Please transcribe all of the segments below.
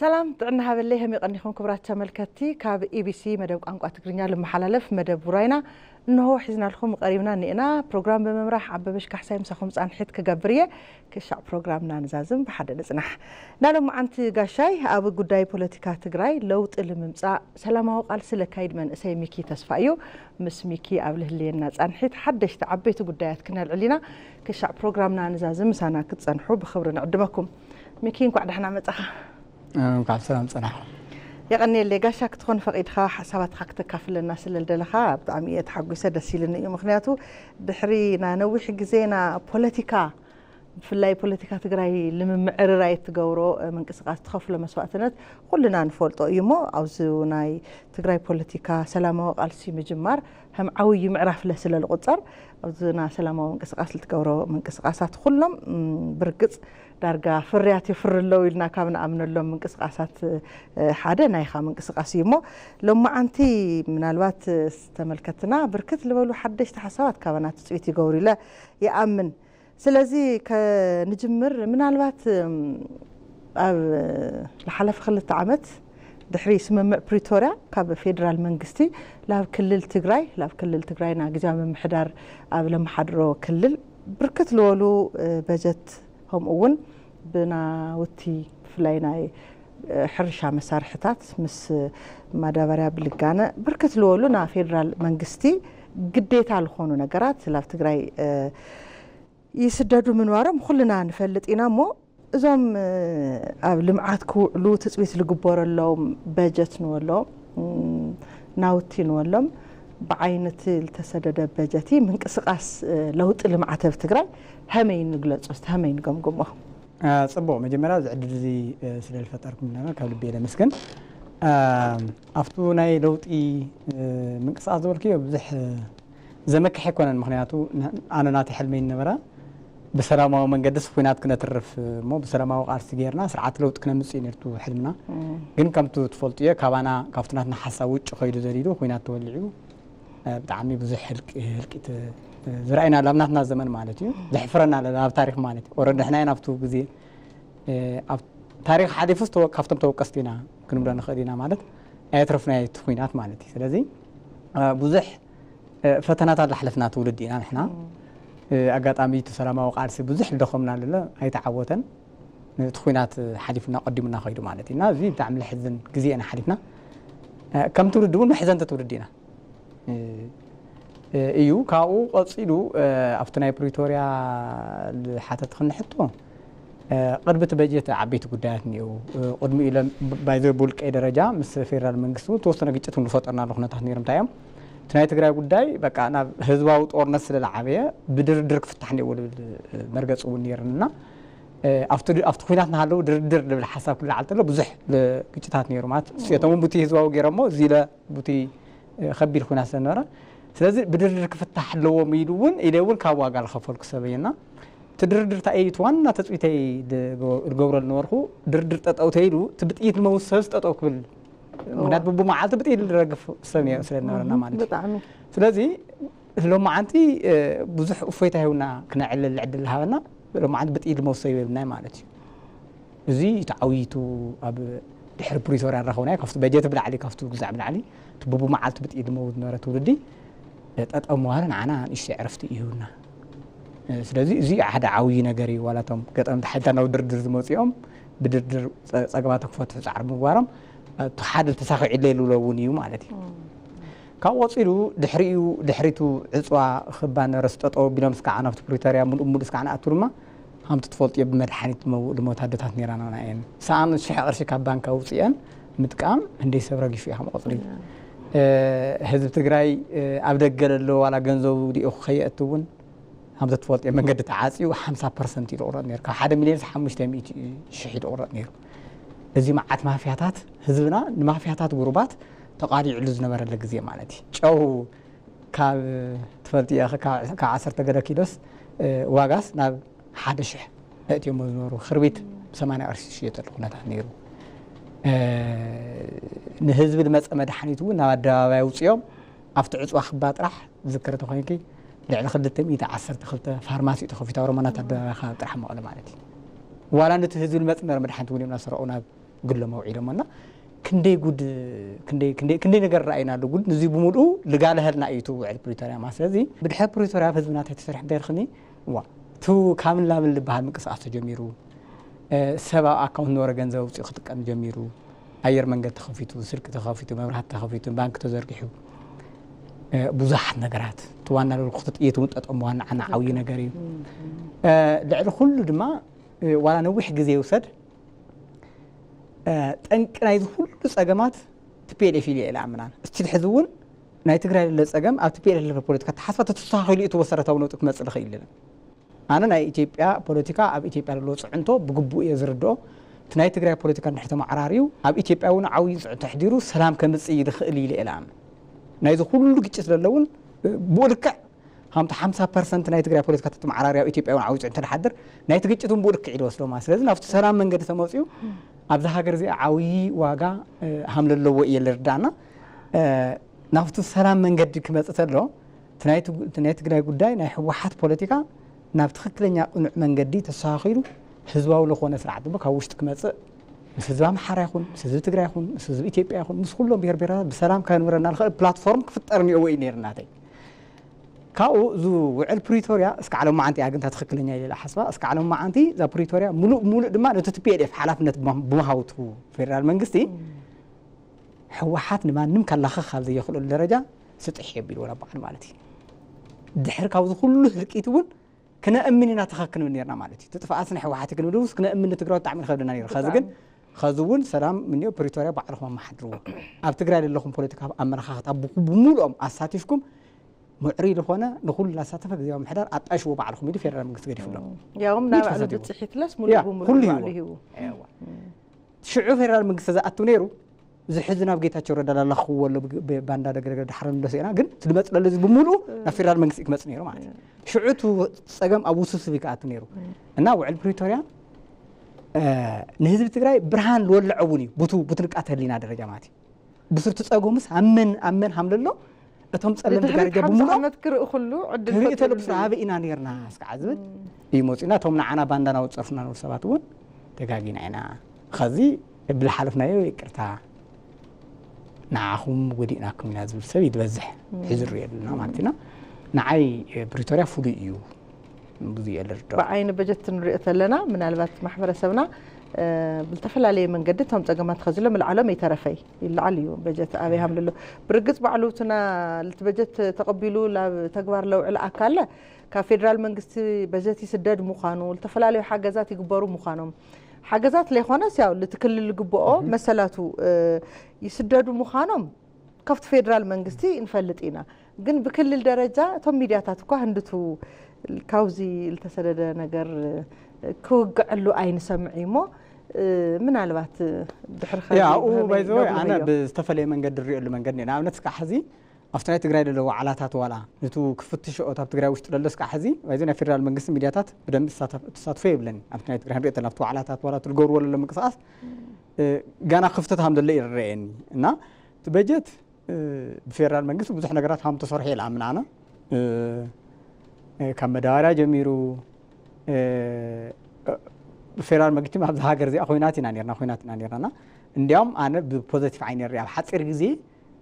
ሰላም ጥዕና ሃበለይ፣ ከመይ ቀኒኹም ክቡራት ተመልከትቲ? ካብ ኢቢሲ መደብ ቋንቋ ትግርኛ ልመሓላለፍ መደብ ውራይና እንሆ ሒዝናልኩም ቀሪብና እኒኤና። ፕሮግራም ብምምራሕ ኣበበሽ ካሕሳይ ምሳኹም ጻንሒት ክገብር እየ። ክሻዕ ፕሮግራምና ንዛዝም ብሓደ ንጽናሕ። ናሎማዓንቲ ጋሻይ ኣብ ጉዳይ ፖለቲካ ትግራይ ለውጢ ንምምጻእ ሰላማዊ ቃልሲ ለካይድ መንእሰይ ሚኪ ተስፋ እዩ። ምስ ሚኪ ኣብ ልህልየና ጻንሒት ሓደሽቲ ዓበይቲ ጉዳያት ክነልዕል ኢና። ክሻዕ ፕሮግራምና ንዛዝም ምሳና ክትጸንሑ ብኽብሪ ንዕድመኩም። ሚኪ እንኳዕ ደሕና መጻኻ። እንኳዕ ሰላም ጸናሕ። የቐንየለይ ጋሻ ክትኾን ፈቒድካ ሓሳባትካ ክተካፍለና ስለ ዝደለኻ ብጣዕሚ እየ ተሓጒሰ፣ ደስ ኢልኒ እዩ። ምኽንያቱ ድሕሪ ና ነዊሕ ግዜ ና ፖለቲካ ብፍላይ ፖለቲካ ትግራይ ንምምዕርራይ እትገብሮ ምንቅስቃስ ትኸፍሎ መስዋእትነት ኩልና ንፈልጦ እዩ እሞ ኣብዚ ናይ ትግራይ ፖለቲካ ሰላማዊ ቃልሲ ምጅማር ከም ዓብዪ ምዕራፍ ለ ስለ ዝቑጸር ኣብዚ ና ሰላማዊ ምንቅስቃስ ልትገብሮ ምንቅስቃሳት ኩሎም ብርግጽ ዳርጋ ፍርያት የፍሪ ኣለዉ ኢልና ካብ ንኣምነሎም ምንቅስቃሳት ሓደ ናይኻ ምንቅስቃስ እዩ እሞ ሎማዓንቲ ምናልባት ተመልከትና ብርክት ዝበሉ ሓደሽቲ ሓሳባት ካባና ትፅቢት ይገብሩ ኢለ ይኣምን። ስለዚ ከንጅምር ምናልባት ኣብ ዝሓለፈ ክልተ ዓመት ድሕሪ ስምምዕ ፕሪቶርያ ካብ ፌደራል መንግስቲ ላብ ክልል ትግራይ ላብ ክልል ትግራይና ግዜያዊ ምምሕዳር ኣብ ለመሓድሮ ክልል ብርክት ዝበሉ በጀት ከምኡ እውን ብናውቲ ብፍላይ ናይ ሕርሻ መሳርሕታት ምስ ማዳበርያ ብልጋነ ብርክት ዝበሉ ናብ ፌደራል መንግስቲ ግዴታ ዝኾኑ ነገራት ላብ ትግራይ ይስደዱ ምንባሮም ኩልና ንፈልጥ ኢና እሞ እዞም ኣብ ልምዓት ክውዕሉ ትፅቢት ዝግበረሎም በጀት ንበሎም ናውቲ ንበሎም ብዓይነቲ ዝተሰደደ በጀቲ ምንቅስቃስ ለውጢ ልምዓት ኣብ ትግራይ ከመይ ንግለፆ እስቲ ከመይ ንገምግሞ? ፅቡቅ መጀመርያ እዚ ዕድል እዚ ስለ ዝፈጠርኩም ካብ ልቢ የመስግን። ኣብቱ ናይ ለውጢ ምንቅስቃስ ዝበልክዮ ብዙሕ ዘመክሕ ኣይኮነን። ምክንያቱ ኣነ ናተይ ሕልመይ ነበረ ብሰላማዊ መንገድስ ኩናት ክነትርፍ እሞ ብሰላማዊ ቃልሲ ጌርና ስርዓት ለውጢ ክነምፅእ እዩ ነርቱ ሕልምና። ግን ከምቱ ትፈልጥዮ ካባና ካብቲ ናትና ሓሳብ ውጭ ከይዱ ዘሊሉ ኩናት ተወሊዑ ብጣዕሚ ብዙሕ ህልቂት ዝረኣይና ኣብ ናትና ዘመን ማለት እዩ። ዘሕፍረና ኣብ ታሪክ ማለት እዩ። ኦረዲ ንሕና ናብቱ ግዜ ኣብ ታሪክ ሓሊፉ ካብቶም ተወቀስቲ ኢና ክንብሎ ንኽእል ኢና ማለት ኣየትረፍናዮ እቲ ኩናት ማለት እዩ። ስለዚ ብዙሕ ፈተናታት ዝሓለፍና ትውልዲ ኢና ንሕና። ኣጋጣሚ እቲ ሰላማዊ ቃልሲ ብዙሕ ዝደኸምና ኣለለ ኣይተዓወተን። እቲ ኩናት ሓሊፉና ቀዲሙና ከይዱ ማለት እዩ። እና እዚ ብጣዕሚ ለሕዝን ግዜ ኢና ሓሊፍና። ከም ትውልዲ እውን መሕዘንቲ ትውልዲ ኢና። እዩ። ካብኡ ቀፂሉ ኣብቲ ናይ ፕሪቶርያ ዝሓተትክኒ ሕቶ ቅድሚ እቲ በጀት ዓበይቲ ጉዳያት እኒአው። ቅድሚ ኢለ ባይዘ ብውልቀይ ደረጃ ምስ ፌደራል መንግስቲ እውን ተወሰነ ግጭት እውን ዝፈጠርናሉ ኩነታት ነይሩ። እንታይ እዮም እቲ ናይ ትግራይ ጉዳይ በቃ ናብ ህዝባዊ ጦርነት ስለ ዝዓበየ ብድርድር ክፍታሕ እኒአዎ ዝብል መርገፂ እውን ነይርና። ኣብቲ ኩናት እናሃለዉ ድርድር ዝብል ሓሳብ ክለዓል ተሎ ብዙሕ ግጭታት ነይሩ ማለት እቶም እውን ቡቲ ህዝባዊ ገይሮሞ እዚ ኢለ ቡቲ ከቢድ ኩናት ስለነበረ ስለዚ ብድርድር ክፍታሕ ኣለዎም ኢሉ እውን ኢለ እውን ካብ ዋጋ ዝኸፈልኩ ሰብ እየና። እቲ ድርድር እንታይ እዩ እቲ ዋና ተፅቢተይ ዝገብረሉ ነበርኩ። ድርድር ጠጠው ተይሉ እቲ ብጥይት ዝመውት ሰብስ ጠጠው ክብል ምክንያቱ ብመዓልቲ ብጥይት ዝረግፍ ሰብ ስለ ዝነበረና ማለት እዩ። ስለዚ ሎማዓንቲ ብዙሕ እፎይታ ሂብና ክነዕልል ዕድል ዝሃበና ሎማዓንቲ ብጥይት ዝመውት ሰብ የብልናይ ማለት እዩ። እዚ ተዓውይቱ ኣብ ድሕሪ ፕሪቶርያ ንረኸብናዮ ካብቲ በጀት ብላዕሊ ካብቲ ግዛዕ ብላዕሊ እቲ ብብመዓልቲ ብጥይት ዝመውት ዝነበረ ትውልዲ ጠጠው ምባሉ ንዓና ንእሽተይ ዕረፍቲ እዩ ሂቡና። ስለዚ እዚ ሓደ ዓብዪ ነገር እዩ። ዋላ እቶም ገጠምቲ ሓይልታት ናብ ድርድር ዝመፅኦም ብድርድር ፀገማት ክፈትሑ ፃዕሪ ምግባሮም እቲ ሓደ ተሳኺዑለይ ዝብሎ እውን እዩ ማለት እዩ። ካብኡ ቀፂሉ ድሕሪኡ ድሕሪቱ ዕፅዋ ክባን ነበረ ጠጠው ኣቢሎም እስካዕ ናብቲ ፕሪቶርያ ሙሉእ ሙሉእ እስካዕ ንኣቱ ድማ ከምቲ ትፈልጥዮ ብመድሓኒት ዝመውት ኣደታት ነይራና እየን። ሰኣን ሽሕ ቅርሺ ካብ ባንክ ኣውፅአን ምጥቃም ህንደይ ሰብ ረጊፉ እዩ ከም ቁፅሪ። ህዝቢ ትግራይ ኣብ ደገ ለሎ ዋላ ገንዘቡ ልኢኹ ከየእቲ እውን ከምቲ ትፈልጥዮ መንገዲ ተዓፅዩ ሓምሳ ፐርሰንት እዩ ዝቑረፅ ነይሩ። ካብ ሓደ ሚልዮን ሓሙሽተ ሚእቲ ሽሕ እዩ ዝቑረፅ ነይሩ። እዚ መዓት ማፍያታት ህዝብና ንማፍያታት ጉሩባት ተቓሊዕሉ ዝነበረለ ግዜ ማለት እዩ። ጨው ካብ ትፈልጥዮ ካብ ዓሰርተ ገለ ኪሎስ ዋጋስ ናብ ሓደ ሽሕ ኣእትዮሞ ዝነበሩ ክርቢት ብሰማንያ ቅርሺ ዝሽየጠሉ ኩነታት ነይሩ። ንህዝቢ ዝመፀ መድሓኒት እውን ናብ ኣደባባይ ኣውፅኦም ኣብቲ ዕፅዋ ክባ ጥራሕ ዝዝክር ተኮይንኪ ልዕሊ ክልተ ሚእቲ ዓሰርተ ክልተ ፋርማሲ እዩ ተኸፊቱ ኣብ ሮማናት ኣደባባይ ከባቢ ጥራሕ መቐለ ማለት እዩ። ዋላ ነቲ ህዝቢ ዝመፅ ነበረ መድሓኒት እውን እዮም እናሰረቑ ናብ ግሎም ኣውዒሎሞና። ክንደይ ጉድ ክንደይ ክንደይ ክንደይ ነገር ረኣይናሉ። ጉድ ንዚ ብምሉኡ ልጋለሀልና እዩ እቲ ውዕል ፕሪቶርያ ማለት። ስለዚ ብድሕሪ ፕሪቶርያ ኣብ ህዝብና እንታይ ተሰሪሑ እንታይ ኢልክኒ? እዋ፣ እቲ ካብን ላብን ዝበሃል ምንቅስቃስ ተጀሚሩ። እ፣ ሰብ ኣብ ኣካውንት ነበረ ገንዘብ ኣውፂኡ ክጥቀም ጀሚሩ። ኣየር መንገድ ተኸፊቱ፣ ስልኪ ተኸፊቱ፣ መብራህቲ ተኸፊቱ፣ ባንክ ተዘርጊሑ። እ፣ ብዙሓት ነገራት እቲ ዋና ለልኩ ጥይት እውን ጠጠም ዋና ዓና ዓብዪ ነገር እዩ። እ፣ ልዕሊ ኩሉ ድማ፣ እ፣ ዋላ ነዊሕ ግዜ ይውሰድ፣ እ፣ ጠንቂ ናይዚ ኩሉ ጸገማት ቲ ፒ ኤል ኤፍ ኢለ እየ ዝኣምን። እስቲል ሕዚ እውን ናይ ትግራይ ዘሎ ጸገም ኣብ ቲ ፒ ኤል ኤፍ ፖለቲካ ተሓስባ ተተስተኻኺሉ እዩ እቲ መሰረታዊ ነውጢ ክመጽእ ዝኽእል ኢለን። ኣነ ናይ ኢትዮጵያ ፖለቲካ ኣብ ኢትዮጵያ ዘሎ ጽዕንቶ ብግቡእ እየ ዝርድኦ። እቲ ናይ ትግራይ ፖለቲካ እንድሕር ተመዓራርዩ ኣብ ኢትዮጵያ እውን ዓብዪ ጽዕንቶ ኣሕዲሩ ሰላም ከምጽእ ይኽእል ኢለ እየ ዝኣምን። ናይዚ ኩሉ ግጭት ዘሎ እውን ብኡ ልክዕ ሃምታ ሓምሳ ፐርሰንት ናይ ትግራይ ፖለቲካ ተመዓራርዩ ኣብ ኢትዮጵያ እውን ዓብዪ ጽዕንቶ ተሓድር ናይቲ ግጭት እውን ብኡ ልክዕ እዩ ዝወስዶ ማለት። ስለዚ ናብቲ ሰላም መንገዲ ተመጽዩ ኣብዚ ሃገር እዚኣ ዓብዪ ዋጋ፣ እ፣ ሃም ዘለዎ እየ ዝርዳእና። እ፣ ናብቲ ሰላም መንገዲ ክመጽእ ተሎ እቲ ናይ ትግ-፣ እቲ ናይ ትግራይ ጉዳይ ናይ ህወሓት ፖለቲካ ናብ ትኽክለኛ ቅኑዕ መንገዲ ተስተኻኺሉ ህዝባዊ ዝኾነ ስርዓት ድማ ካብ ውሽጢ ክመጽእ ምስ ህዝቢ ኣምሓራ ይኹን፣ ምስ ህዝቢ ትግራይ ይኹን፣ ምስ ህዝቢ ኢትዮጵያ ይኹን፣ ምስ ኩሎም ብሄር ብሄረሰብ ብሰላም ከንብረና ዝኽእል ፕላትፎርም ክፍጠር እኒኦዎ እዩ ነይሩ ናተይ። ካብኡ እዚ ውዕል ፕሪቶርያ እስካዕ ሎማዓንቲ እያ ግን እታ ትኽክለኛ ኢለ ሓስባ። እስካዕ ሎማዓንቲ እዛ ፕሪቶርያ ሙሉእ ሙሉእ ድማ ነቲ ቲ ፒ ኤል ኤፍ ሓላፍነት ብማ-፣ ብምሃቡ እቲ ፌደራል መንግስቲ ህወሓት ንማንም ከላኸ ካብ ዘየኽእለሉ ደረጃ ስጥሕ የቢልዎ ናብ በዓል ማለት እዩ። ድሕሪ ካብዚ ኩሉ ህልቂት እውን ክነእምን ኢና ተኸክንብል ነርና ማለት እዩ። እቲ ጥፍኣት ናይ ህወሓት እዩ ክንብል ውስ ክነእምን ንትግራይ ብጣዕሚ ይኸብደና ነይሩ። ከዚ ግን ከዚ እውን ሰላም ምንዮ ፕሪቶርያ ባዕልኹም ኣመሓድርዎ። ኣብ ትግራይ ዘለኹም ፖለቲካ ኣመለኻኽታ ብኩ-፣ ብምሉኦም ኣሳቲፍኩም ምዕሩይ ዝኾነ ንኹሉ ላሳተፈ ግዜያዊ ምሕዳር ኣጣሽዎ ባዕልኹም ኢሉ ፌደራል መንግስቲ ገዲፉሎም። ያውም ናብ ኢድ ባዕሉ ተሰዲቡ። ብፅሒት ለስ ሙሉእ ያ፣ ብምሉእ ኩሉ ባዕሉ ይህዎ። ሂቡ። እዋ። ሽዑ ፌደራል መንግስቲ ዝኣቱ ነይሩ፣ እዚ ሕዚ ናብ ጌታቸው ረዳ ላላኽዎ ኣሎ ብግ-፣ ብ-፣ ባንዳ ደገ ደገ ዳሕረ ንብለስ ኢና፣ ግን እቲ ዝመፅእ ዘሎ እዚ ብምሉኡ ናብ ፌደራል መንግስቲ ክመፅእ ነይሩ ማለት እዩ። ሽዑ እቲ ፀገም ኣብ ውስብስብ ይከኣቱ ነይሩ። እና ውዕል ፕሪቶርያ፣ እ፣ ንህዝቢ ትግራይ ብርሃን ዝወልዐ እውን እዩ፣ ብቱ-፣ ብትንቃተ ህሊና ደረጃ ማለት እዩ። ብስርቲ ጸገሙስ ኣብ መን፣ ኣብ መን ሃም ለሎ፣ እቶም ጸለምቲ ብድሕሪት ጋርጃ ሓምሳ ብምሎም ዓመት ክርኢ ኩሉ ዕድል ክርኢ ፈጢሩ ተሎ እዩ። ብስራ ኣበይ ኢና ነርና እስካዕ ዝብል እዩ መጺኡና። እቶም ንዓና ባንዳና ዝጸርፉና ነበሩ ሰባት እውን ተጋጊና ኢና። ኸዚ ብዝሓለፍናዮ ይቅርታ ንዓኹም ጎዲእናኩም ኢና ዝብል ሰብ እዩ ዝበዝሕ ሕዚ ንሪኦ ዘለና ማለት ኢና። ንዓይ ፕሪቶርያ ፍሉይ እዩ። ብዙ የለ ርዶ። ብዓይኒ በጀት ንሪኦ ተለና፣ ምናልባት ማሕበረሰብና፣ እ፣ ብዝተፈላለየ መንገዲ እቶም ጸገማት ኸዚ ሎም ልዓሎም ኣይተረፈይ ይለዓል እዩ። በጀት ኣበይ ሃም ለሎ። ብርግጽ ባዕሉ እትና ልቲ በጀት ተቐቢሉ ላብ ተግባር ለውዕል ኣካለ ካብ ፌደራል መንግስቲ በጀት ይስደድ ምዃኑ፣ ዝተፈላለዩ ሓገዛት ይግበሩ ምዃኖም። ሓገዛት ለይኾነስ ያው ልቲ ክልል ልግብኦ እህ። መሰላቱ፣ እ፣ ይስደዱ ምዃኖም ካብቲ ፌደራል መንግስቲ ንፈልጥ ኢና። ግን ብክልል ደረጃ እቶም ሚድያታት እኳ ህንድቱ ካብዚ ልተሰደደ ነገር ክውግዐሉ ኣይንሰምዕ እሞ፣ እ፣ ምናልባት ድሕሪ ኸዚ ያ፣ ኣብኡ ብኸመይ ባይ ዘ ወይ ኣነ ነጉህዮ? ብዝተፈለየ መንገዲ ንሪኦሉ መንገዲ እኒኦ። ንኣብነት እስካዕ ሕዚ ኣብቲ ናይ ትግራይ ዘለዉ ዋዕላታት ዋላ ንቱ ክፍትሽኦ ኣብ ትግራይ ውሽጢ ዘሎ እስካዕ ሕዚ ባይ ዘ ናይ ፌደራል መንግስቲ ሚድያታት ብደንቢ ትሳተፍ-፣ ትሳትፎ የብለን። ኣብቲ ናይ ትግራይ ንሪኦ ተለና ኣብቲ ዋዕላታት ዋላ ትልገብርዎ ዘሎ ምንቅስቃስ፣ እ፣ ጋና ክፍተት ሃም ዘሎ ይረአየኒ። እና እቲ በጀት፣ እ፣ ብፌደራል መንግስቲ ብዙሕ ነገራት ሃም ተሰርሑ የለ ኣምናና። እ፣ እ፣ ካብ መዳበርያ ጀሚሩ፣ እ፣ እ፣ ብፌደራል መንግስቲ ኣብዚ ሃገር እዚኣ ኮይናት ኢና ነርና፣ ኮይናት ኢና ነርና። እና እንዲያውም ኣነ ብፖዘቲቭ ዓይነ ሪኣ ኣብ ሓፂር ግዜ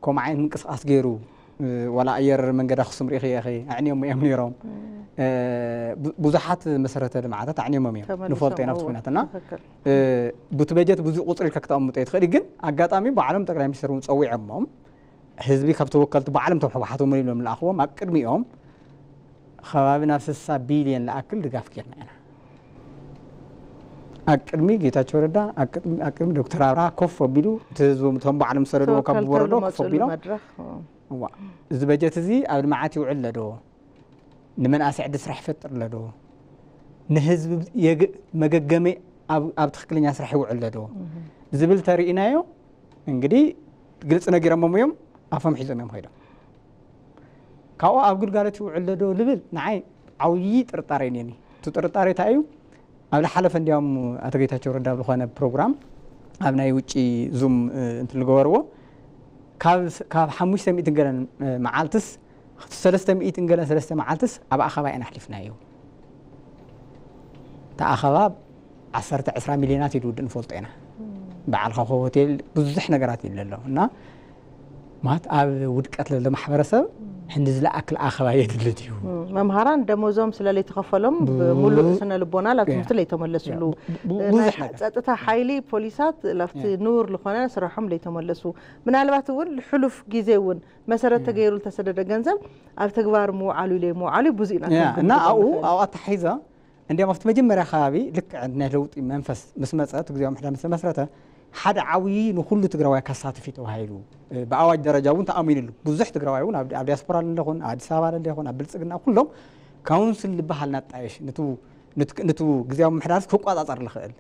ከምኡ ዓይነት ምንቅስቃስ ገይሩ፣ እ፣ ዋላ ኣየር መንገድ ኣኽሱም ርኢኺ ኢኺ፣ ኣዕንዮሞ እዮም ነይሮም። እ፣ ቡ-፣ ብዙሓት መሰረተ ልምዓታት ኣዕንዮሞም እዮም። ተመሊሶም፣ ንፈልጦ ኢና ኣብቲ እዎ፣ ኩናት እና፣ ትኽክል። እ፣ ቡቲ በጀት ብዙ ቁፅሪ ኢልካ ክተቐምጦ ትኽእል፣ ግን ኣጋጣሚ ባዕሎም ጠቅላይ ሚኒስትር እውን ፀዊዖሞም፣ ህዝቢ ካብ ተወከልቲ ባዕሎም እቶም ህወሓት እውን ኢሎም ልኣኽዎም፣ ኣብ ቅድሚኦም ከባቢ ናብ ስሳ ቢልዮን ልኣክል ድጋፍ ጌርና ኢና። ኣብ ቅድሚ ጌታቸው ረዳ፣ ኣብ ቅድሚ፣ ኣብ ቅድሚ ዶክተር ኣብርሃ ኮፍ ኣቢሉ፣ እቲ ህዝቢ እቶም ባዕሎም ዝሰደድዎ ካብ ተወከልቲ ዝወረዶ ኮፍ ዝመፅሉ ኣቢሎም፣ መድረኽ፣ እ። እዋ፣ እዚ በጀት እዚ ኣብ ልምዓት ይውዕል ኣሎ ዶ? ንመንኣሰይ ዕድል ስራሕ ይፈጥር ኣሎ ዶ? ንህዝቢ የግ-፣ መገገሚ ኣብ፣ ኣብ ትኽክለኛ ስራሕ ይውዕል ኣሎ ዶ? እህ። ዝብል ተርኢናዮ፣ እንግዲህ ግልፂ ነጊሮሞም እዮም፣ ኣፎም ሒዞም እዮም ኸይዶም። ካብኡ ኣብ ግልጋሎት ይውዕል ዶ ልብል ንዓይ ዓብዪ ጥርጣሬ እኒአኒ። እቲ ጥርጣሬ እንታይ እዩ? ኣብ ዝሓለፈ እንዲያውም ኣቶ ጌታቸው ረዳ ኣብ ዝኾነ ፕሮግራም ኣብ ናይ ውጪ ዙም፣ እ፣ እንትን ዝገበርዎ ካብ ስ-፣ ካብ ሓሙሽተ ሚእትን ገለን፣ እ፣ መዓልትስ ሰለስተ ሚእትን ገለን ሰለስተ መዓልትስ ኣብ ኣኸባ ኢና ኣሕሊፍናዮ። እቲ ኣኸባ ዓሰርተ ዕስራ ሚልዮናት እዩ ዝውድእ ንፈልጦ ኢና። በዓል ኻኾ ሆቴል ብዙሕ ነገራት ይለ ኣሎ እና ማለት ኣብ ውድቀት ለሎ ማሕበረሰብ ሕንዲ ዝለኣክል ኣኸባ የድሊ ድዩ? መምሃራን ደሞዞም ስለ ለይተኸፈሎም ብምሉእ ስነ ልቦና ላብ ትምህርቲ ለይተመለስሉ፣ ጸጥታ ሓይሊ ፖሊሳት ላብቲ ንውር ዝኾነ ስራሖም ለይተመለሱ፣ ምናልባት እውን ሕሉፍ ግዜ እውን መሰረት ተገይሩ ዝተሰደደ ገንዘብ ኣብ ተግባር ምውዓሉ ለይምውዓሉ ብዙ ኢና እና ኣብኡ ኣብኡ ኣተሓሒዛ እንዲያም ኣብቲ መጀመርያ ከባቢ ልክዕ ናይ ለውጢ መንፈስ ምስ መፀ እቲ ግዜያዊ ምሕዳር ምስ ተመስረተ ሓደ ዓብዪ ንኩሉ ትግራዋይ ካሳትፍ እዩ ተባሂሉ ብኣዋጅ ደረጃ እውን ተኣሚኑሉ። ብዙሕ ትግራዋይ እውን ኣብ ዲያስፖራ ለለኹን ኣብ ኣዲስ ኣበባ ለለኹን ኣብ ብልፅግና ኩሎም ካውንስል ዝበሃል ናጣየሽ ንቱ ግዜያዊ ምሕዳርስ ክቋፃፀር ዝኽእል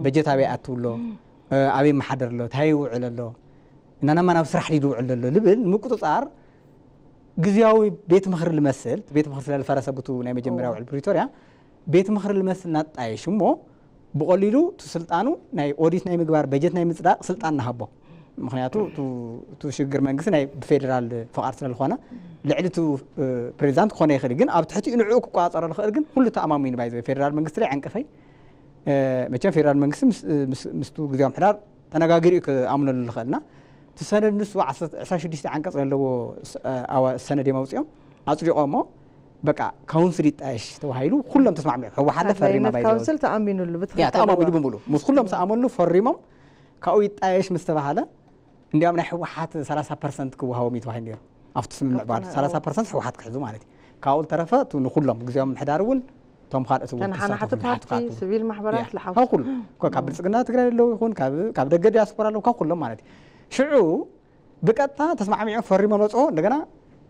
በጀት ኣበይ ኣትውሎ ኣበይ መሓደር ኣሎ እንታይ ይውዕል ኣሎ እናናማ ናብ ስራሕ ሊድውዕል ዘሎ ልብል ንምቁፅፃር ግዜያዊ ቤት ምኽሪ ልመስል ቤት ምኽሪ ስለዝፈረሰ ብቱ ናይ መጀመርያ ውዕል ፕሪቶርያ ቤት ምኽሪ ልመስል ናጣየሽ እሞ ብቐሊሉ እቲ ስልጣኑ ናይ ኦዲት ናይ ምግባር በጀት ናይ ምፅዳቕ ስልጣን ንሃቦ። ምክንያቱ እቲ ሽግር መንግስቲ ናይ ብፌዴራል ፍቓድ ስለዝኾነ ልዕሊ እቲ ፕሬዚዳንት ክኾነ ይኽእል ግን ኣብ ትሕቲኡ ንዕኡ ክቋፀሮ ዝኽእል ግን ኩሉ ተኣማሚኑ ባይ ፌዴራል መንግስቲ ላይ ዓንቀፈይ መቸም ፌዴራል መንግስቲ ምስቱ ግዜያዊ ምሕዳር ተነጋጊሩ እዩ ክኣምነሉ ዝኽእልና እቲ ሰነድ ንሱ ዕስራ ሽዱሽተ ዓንቀፅ ዘለዎ ሰነድ እዮም ኣውፅኦም ኣፅዲቖ እሞ በቃ ካውንስል ይጣየሽ ተባሂሉ ኩሎም ተስማዕሚዑ ህወሓት ፈሪማ ካውንስል ተኣሚኑሉ ብትኽክል ተኣማሚኑ ብምሉ ምስ ኩሎም ሰኣመሉ ፈሪሞም ካብኡ ይጣየሽ ምስ ተባሃለ እንዲያም ናይ ህወሓት ሰላሳ ፐርሰንት ክወሃቦም እዩ ተባሂሉ ነይሩ ኣብቲ ስምምዕ ባል ሰላሳ ፐርሰንት ህወሓት ክሕዙ ማለት እዩ ካብኡ ዝተረፈ ንኩሎም ግዜያዊ ምሕዳር እውን እቶም ካልኦት እውን ተናሓናሕቲ ፓርቲ ሲቪል ማሕበራት ዝሓው ኩሉ ካብ ብልፅግና ትግራይ ኣለዉ ይኹን ካብ ደገ ዲያስፖራ ኣለዉ ካብ ኩሎም ማለት እዩ ሽዑ ብቀጥታ ተስማዕሚዖም ፈሪሞም መፅኦ እንደገና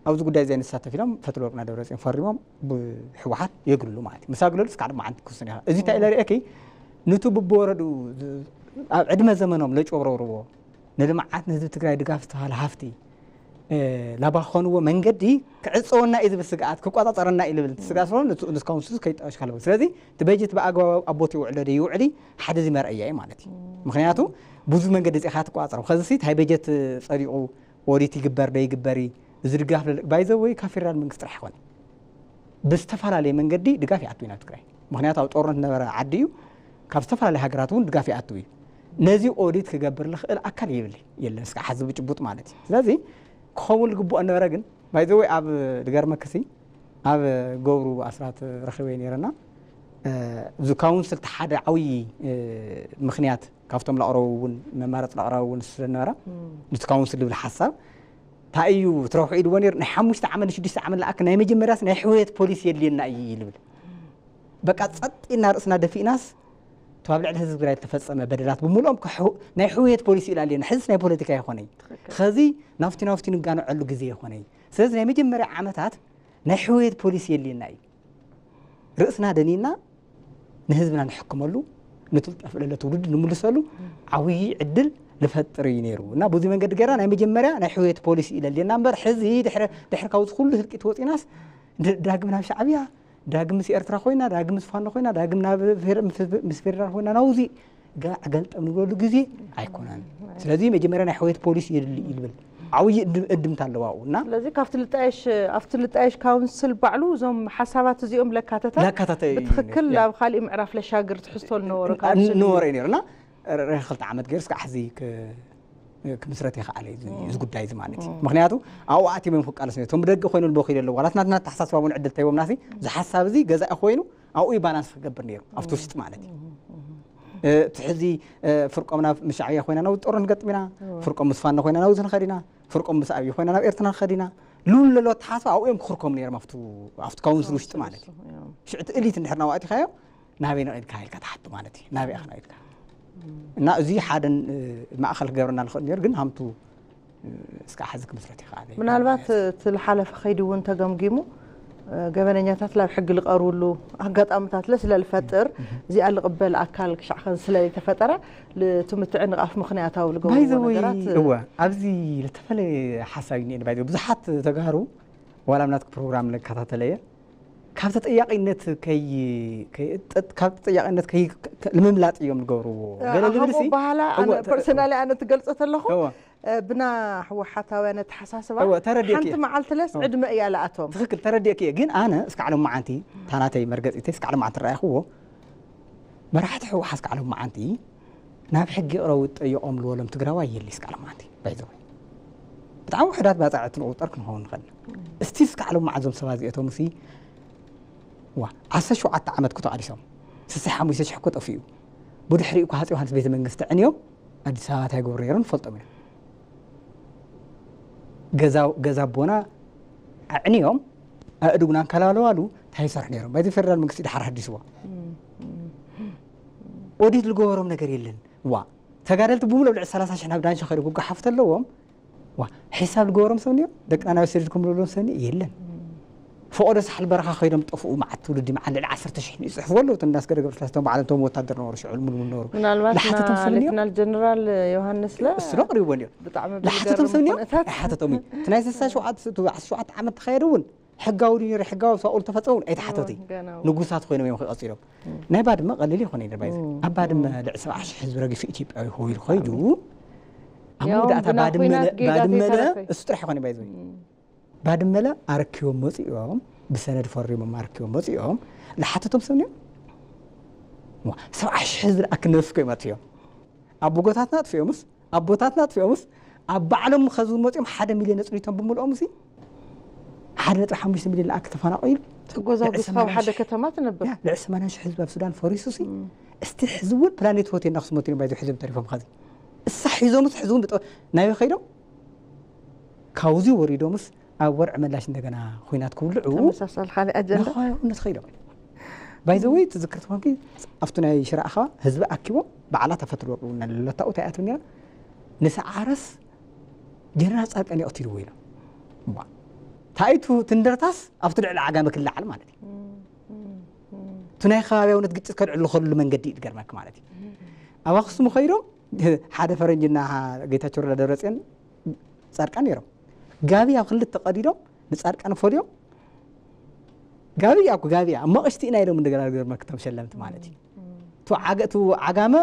ኣብዚ ጉዳይ እዚ ንሳተፍ ኢሎም ፈትለወርቅና ደብረፅዮን ፈሪሞም ብህወሓት የግሉ ማለት እዩ ምሳግለሉ እስካዕ ድማ ዓንቲ ክውስን ኢኻ እዚ እንታይ ኢለ ርእየኪ ንቱ ብብወረዱ ኣብ ዕድመ ዘመኖም ለጭወብረብርዎ ንልምዓት ንህዝቢ ትግራይ ድጋፍ ዝተባሃለ ሃፍቲ ላባኸንዎ መንገዲ ክዕፀወና እዩ ዝብል ስግኣት ክቆፃፀረና እዩ ዝብል ስግኣት ስለሆነ ንሱ ካውንስል ከይጣወሽ ካለዎ ስለዚ እቲ በጀት ብኣግባብ ኣብ ቦትኡ ይውዕሎ ዶ ይውዕል ሓደ እዚ መርኣያ እዩ ማለት እዩ ምክንያቱ ብዙ መንገዲ እዚኻ ትቆፃፀር ከዚ እንታይ በጀት ፀዲቑ ኦዲት ይግበር ዶ ይግበር እዚ ድጋፍ ባይዘወይ ካብ ፌደራል መንግስቲ ጥራሕ ይኾነ ብዝተፈላለየ መንገዲ ድጋፍ ይኣትው ናብ ትግራይ ምክንያቱ ኣብ ጦርነት ነበረ ዓዲ እዩ ካብ ዝተፈላለዩ ሃገራት እውን ድጋፍ ይኣትው እዩ ነዚ ኦዲት ክገብር ዝኽእል ኣካል የብለ የለን እስካ ሓዚ ብጭቡጥ ማለት እዩ ስለዚ ክኸውን ዝግብኦ ነበረ ግን ባይዘወይ ኣብ ድገርመክሲ ኣብ ገብሩ ኣስራት ረኺበ ነይረና እዚ ካውንስል ሓደ ዓብዪ ምክንያት ካብቶም ላቕረቡ እውን መማረፂ ላቕረቡ እውን ስለነበረ ነቲ ካውንስል ዝብል ሓሳብ እንታይ እዩ ትረውሑ ኢልዎ ነይሩ ናይ ሓሙሽተ ዓመት ንሽዱሽተ ዓመት ለኣክ ናይ መጀመርያስ ናይ ሕውየት ፖሊሲ የድልየና እዩ ይብል በቃ ጸጥ ኢልና ርእስና ደፊእናስ እቶም ኣብ ልዕሊ ህዝቢ ትግራይ ዝተፈጸመ በደላት ብምልኦም ናይ ሕውየት ፖሊሲ ኢላ ኣልየና ሕዝስ ናይ ፖለቲካ ይኾነይ ኸዚ ናፍቲ ናፍቲ ንጋንዐሉ ግዜ ይኾነይ ስለዚ ናይ መጀመርያ ዓመታት ናይ ሕውየት ፖሊሲ የድልየና እዩ ርእስና ደኒና ንህዝብና ንሕክመሉ ንትልጠፍ ለለ ትውልድ ንምልሰሉ ዓብዪ ዕድል ልፈጥር እዩ ነይሩ እና ብዙ መንገዲ ገይራ ናይ መጀመርያ ናይ ሕውየት ፖሊሲ ኢለ ሌና እምበር ሕዚ ድሕሪ ካብዚ ኩሉ ህልቂት ወፂናስ ዳግም ናብ ሻዕብያ ዳግም ምስ ኤርትራ ኮይና ዳግም ምስ ፋኖ ኮይና ዳግም ናብ ምስ ፌደራል ኮይና ናውዚ ጋዕ ገልጠም ንብለሉ ግዜ ኣይኮነን። ስለዚ መጀመርያ ናይ ሕውየት ፖሊሲ የድሊ እዩ ዝብል ዓብዪ እድምታ ኣለዋ ኣብኡ እና ስለዚ ካብቲ ልጣየሽ ኣብቲ ልጣየሽ ካውንስል ባዕሉ እዞም ሓሳባት እዚኦም ለካተተ ለካተተ እዩ ብትኽክል ነይሩ። ናብ ካሊእ ምዕራፍ ለሻግር ትሕዝቶ ዝነበሮ ካውንስል እዩ። ነበረ እዩ ነይሩ እና ረ- ረ- ክልተ ዓመት ገይሩ እስካዕ ሕዚ ክ- ክምስረት ይኽኣለ እዩ እዚ- እዚ ጉዳይ እዚ ማለት እዩ። ምክንያቱ ኣብኡ ኣትዮም እዮም ክቃለሱ ነይሩ። እቶም ብደገ ኮይኖም ዝበኽዩ ኣለዉ ዋላት ናትና ኣተሓሳስባ እውን ዕድል ተሂቦምና እዚ ሓሳብ እዚ ገዛኢ ኮይኑ ኣብኡ እዩ ባላንስ ክገብር ነይሩ ኣብቲ ውሽጢ ማለት እዩ። እቲ ሕዚ ፍርቆም ናብ ምሻዕብያ ኮይና ናብ ጦርነት ገጥም ኢና፣ ፍርቆም ምስ ፋኖ ኮይና ናብዚ ንኸድ ኢና፣ ፍርቆም ምስ ኣብይ ኮይና ናብ ኤርትራ ንኸድ ኢና ልብል ለሎ ኣተሓሳስባ ኣብኡ እዮም ክኽርኮም ነይሮም ኣብቲ ኣብቲ ካውንስል ውሽጢ ማለት እዩ። ሽዑ እቲ እሊት እንድሕር ናብኡ ኣእቲኻዮ ናበይ ነቒልካ ኢልካ ትሓቱ ማለት እዩ። ናበይ ኢኻ ነቒልካ እና እዚ ሓደ ማእኸል ክገብረና ንኽእል ነይሩ ግን ሃምቱ እስካዕ ሕዚ ክምስረት ይኽኣል እዩ። ምናልባት እቲ ዝሓለፈ ከይዲ እውን ተገምጊሙ ገበነኛታት ናብ ሕጊ ዝቐርብሉ ኣጋጣምታት ለ ስለዝፈጥር እዚኣ ዝቕበል ኣካል ክሻዕ ከዚ ስለዘይተፈጠረ እቲ ምትዕንቓፍ ምኽንያታዊ ዝገብርዎ ባይዘወይ ነገራት እወ ኣብዚ ዝተፈለየ ሓሳብ እዩ እኒኤኒ ባይዘወይ ብዙሓት ተጋሩ ዋላ ኣብ ናትኪ ፕሮግራም ዝከታተለ እየ ካብ ተጠያቂነት ከይ ከይእጥጥ ካብ ተጠያቂነት ከይ ንምምላጥ እዮም ዝገብርዎ ገለ ዝብል ከምኡ ሲ በሃላ ኣነ እወ፣ ተ- ፐርሰናሊ ኣነ ትገልጾ ተለኹ እወ። ብና ህወሓታውያን ኣተሓሳስባ እወ፣ ተረዲእኪ ሓንቲ እየ። መዓልቲ ለስ እወ። ዕድመ እያ ለኣቶም ትኽክል ተረዲእኪ እየ ግን ኣነ እስካዕ ሎም መዓንቲ ታናተይ መርገፂተይ እስካዕ ሎም መዓንቲ ረኣይኽዎ መራሕቲ ህወሓት እስካዕ ሎም መዓንቲ ናብ ሕጊ ይቕረቡ ጠይቖም ዝበሎም ትግራዋይ የለ እስካዕ ሎማዓንቲ ባይዘወይ። ብጣዕሚ ውሕዳት ባፃዕቲ ንቑጠር ክንኸውን ንኽእል። እስቲ እስካዕ ሎማዓት እዞም ሰባት እዚኣቶም ሲ ዋ ዓሰርተ ሸውዓተ ዓመት እኮ ተቓሊሶም ስሳ ሓሙሽተ ሽሕ እኮ ጠፊኡ። ብድሕሪኡ እኮ ሃፀይ ዮሃንስ ቤተ መንግስቲ ዕንዮም ኣዲስ ኣበባ እንታይ ገብሩ ነይሮም ንፈልጦም ኢና። ገዛ ኣቦና ኣዕንዮም ኣእዱግና እንከላለዋሉ እንታይ ይሰርሑ ነይሮም? በዚ ፌደራል መንግስቲ ድሓር ሃዲስዎ። ኦዲት ዝገበሮም ነገር የለን። ዋ ተጋደልቲ ብምሉእ ልዕሊ ሰላሳ ሽሕ ናብ ዳንሻ ከይዶም ክጓሓፉ ተለዎም ዋ ሒሳብ ዝገበሮም ሰብ እኒኦም? ደቅና ናብ ሰዲድኩም ዝብሎም ሰብ እኒኦ የለን። ፈቐዶ ሳሕል በረኻ ከይዶም ጠፍኡ መዓት ትውልዲ መዓት ልዕሊ ዓሰርተ ሽሕ ይፅሕፉ ኣለዉ። እቶም እንዳስገደ ገብረስላሴ እቶም በዓሎም እቶም ወታደር ነበሩ ሽዑ ልሙልሙል ነበሩ። ምናልባት ዝሓተቶም ሰብ እኒኦ? ሌትናል ጀነራል ዮሃንስ ለ እሱ ዶ ቅሪብዎ እኒኦ ብጣዕሚ ዝሓተቶም ሰብ እኒኦ? ኩነታት ኣይሓተቶም እዩ። እቲ ናይ ስሳ ሸውዓተ ዓሰርተ ሸውዓተ ዓመት ተኻየደ እውን ሕጋዊ ድዩ ነይሩ? ሕጋዊ ሳኡል ተፈፀሙ እውን ኣይተሓተቱ እዩ። ገና ንጉሳት ኮይኖም እዮም ክቐፂሎም። ናይ ባድመ ቀሊል ይኾነ ይደር ባይዘ ኣብ ባድመ ልዕ ሰብዓ ሽሕ ህዝቢ ረጊፉ ኢትዮጵያዊ ኮይኑ ኸይዱ ኣብ ያው መወዳእታ ብና ባድመ ኹናት ጌጋ ባድመለ ዘይተረፈ። እሱ ጥራሕ ይኾነ ባይዘ ባድመለ ኣረኪቦም መፂኦም ብሰነድ ፈሪሞም ኣረኪቦም መፂኦም ዝሓተቶም ሰብ እዮም። ሰብዓ ሽሕ ህዝቢ ዝኣክል ነብሲ ኮይም ኣጥፊኦም ኣቦጎታትና ኣጥፊኦምስ ኣቦታትና ኣጥፊኦምስ ኣብ ባዕሎም ከዝመፅኦም ሓደ ሚልዮን ኣፅኒቶም ብምልኦም ሲ ሓደ ነጥቢ ሓሙሽተ ሚልዮን ዝኣክል ተፈናቒሉ ተጎዛጉዝካ ኣብ ሓደ ከተማ ትነብር ልዕ ሰማንያ ሽሕ ህዝቢ ኣብ ሱዳን ፈሪሱ ሲ እስቲ ሕዚ እውን ፕላኔት ሆቴል ናክስሞት እዮም ባይዞ ሒዞም ተሪፎም ኸዚ እሳ ሒዞምስ ሕዚ እውን ብጠ ናበይ ኸይዶም ካብዚ ወሪዶምስ ኣብ ወርዒ መላሽ እንደገና ኩናት ክውልዑ ተመሳሳል ካልእ ኣጀንዳ ናኸነት ኸይዶም ባይዘወይ ትዝክር ተኾንኪ ኣብቲ ናይ ሽራእኻ ህዝቢ ኣኪቦም በዓላት ኣፈትልወ ቅቡና ለለታኡ እንታይ ኣትብኛ ንሰዓረስ ጀነራል ፃድቃን የቕትልዎ ኢሎም ታይቱ ትንደርታስ ኣብቲ ልዕሊ ዓጋመ ክለዓል ማለት እዩ እቲ ናይ ከባቢያውነት ግጭት ከልዕሉ ከሉ መንገዲ እዩ ዝገርመክ ማለት እዩ ኣብ ኣክሱም ኸይዶም ሓደ ፈረንጅና ጌታቸው ረዳ ደብረፅዮን ፃድቃን ነይሮም ጋቢ ኣብ ክልተ ቀዲዶም ንፃድቃን ፈልዮም ጋብያ እኮ ጋብያ እሞ ቅሽቲ ኢና ኢሎም እንደገና ገርመክቶም ሸለምቲ ማለት እዩ። እቲ ዓገ- እቲ ዓጋመ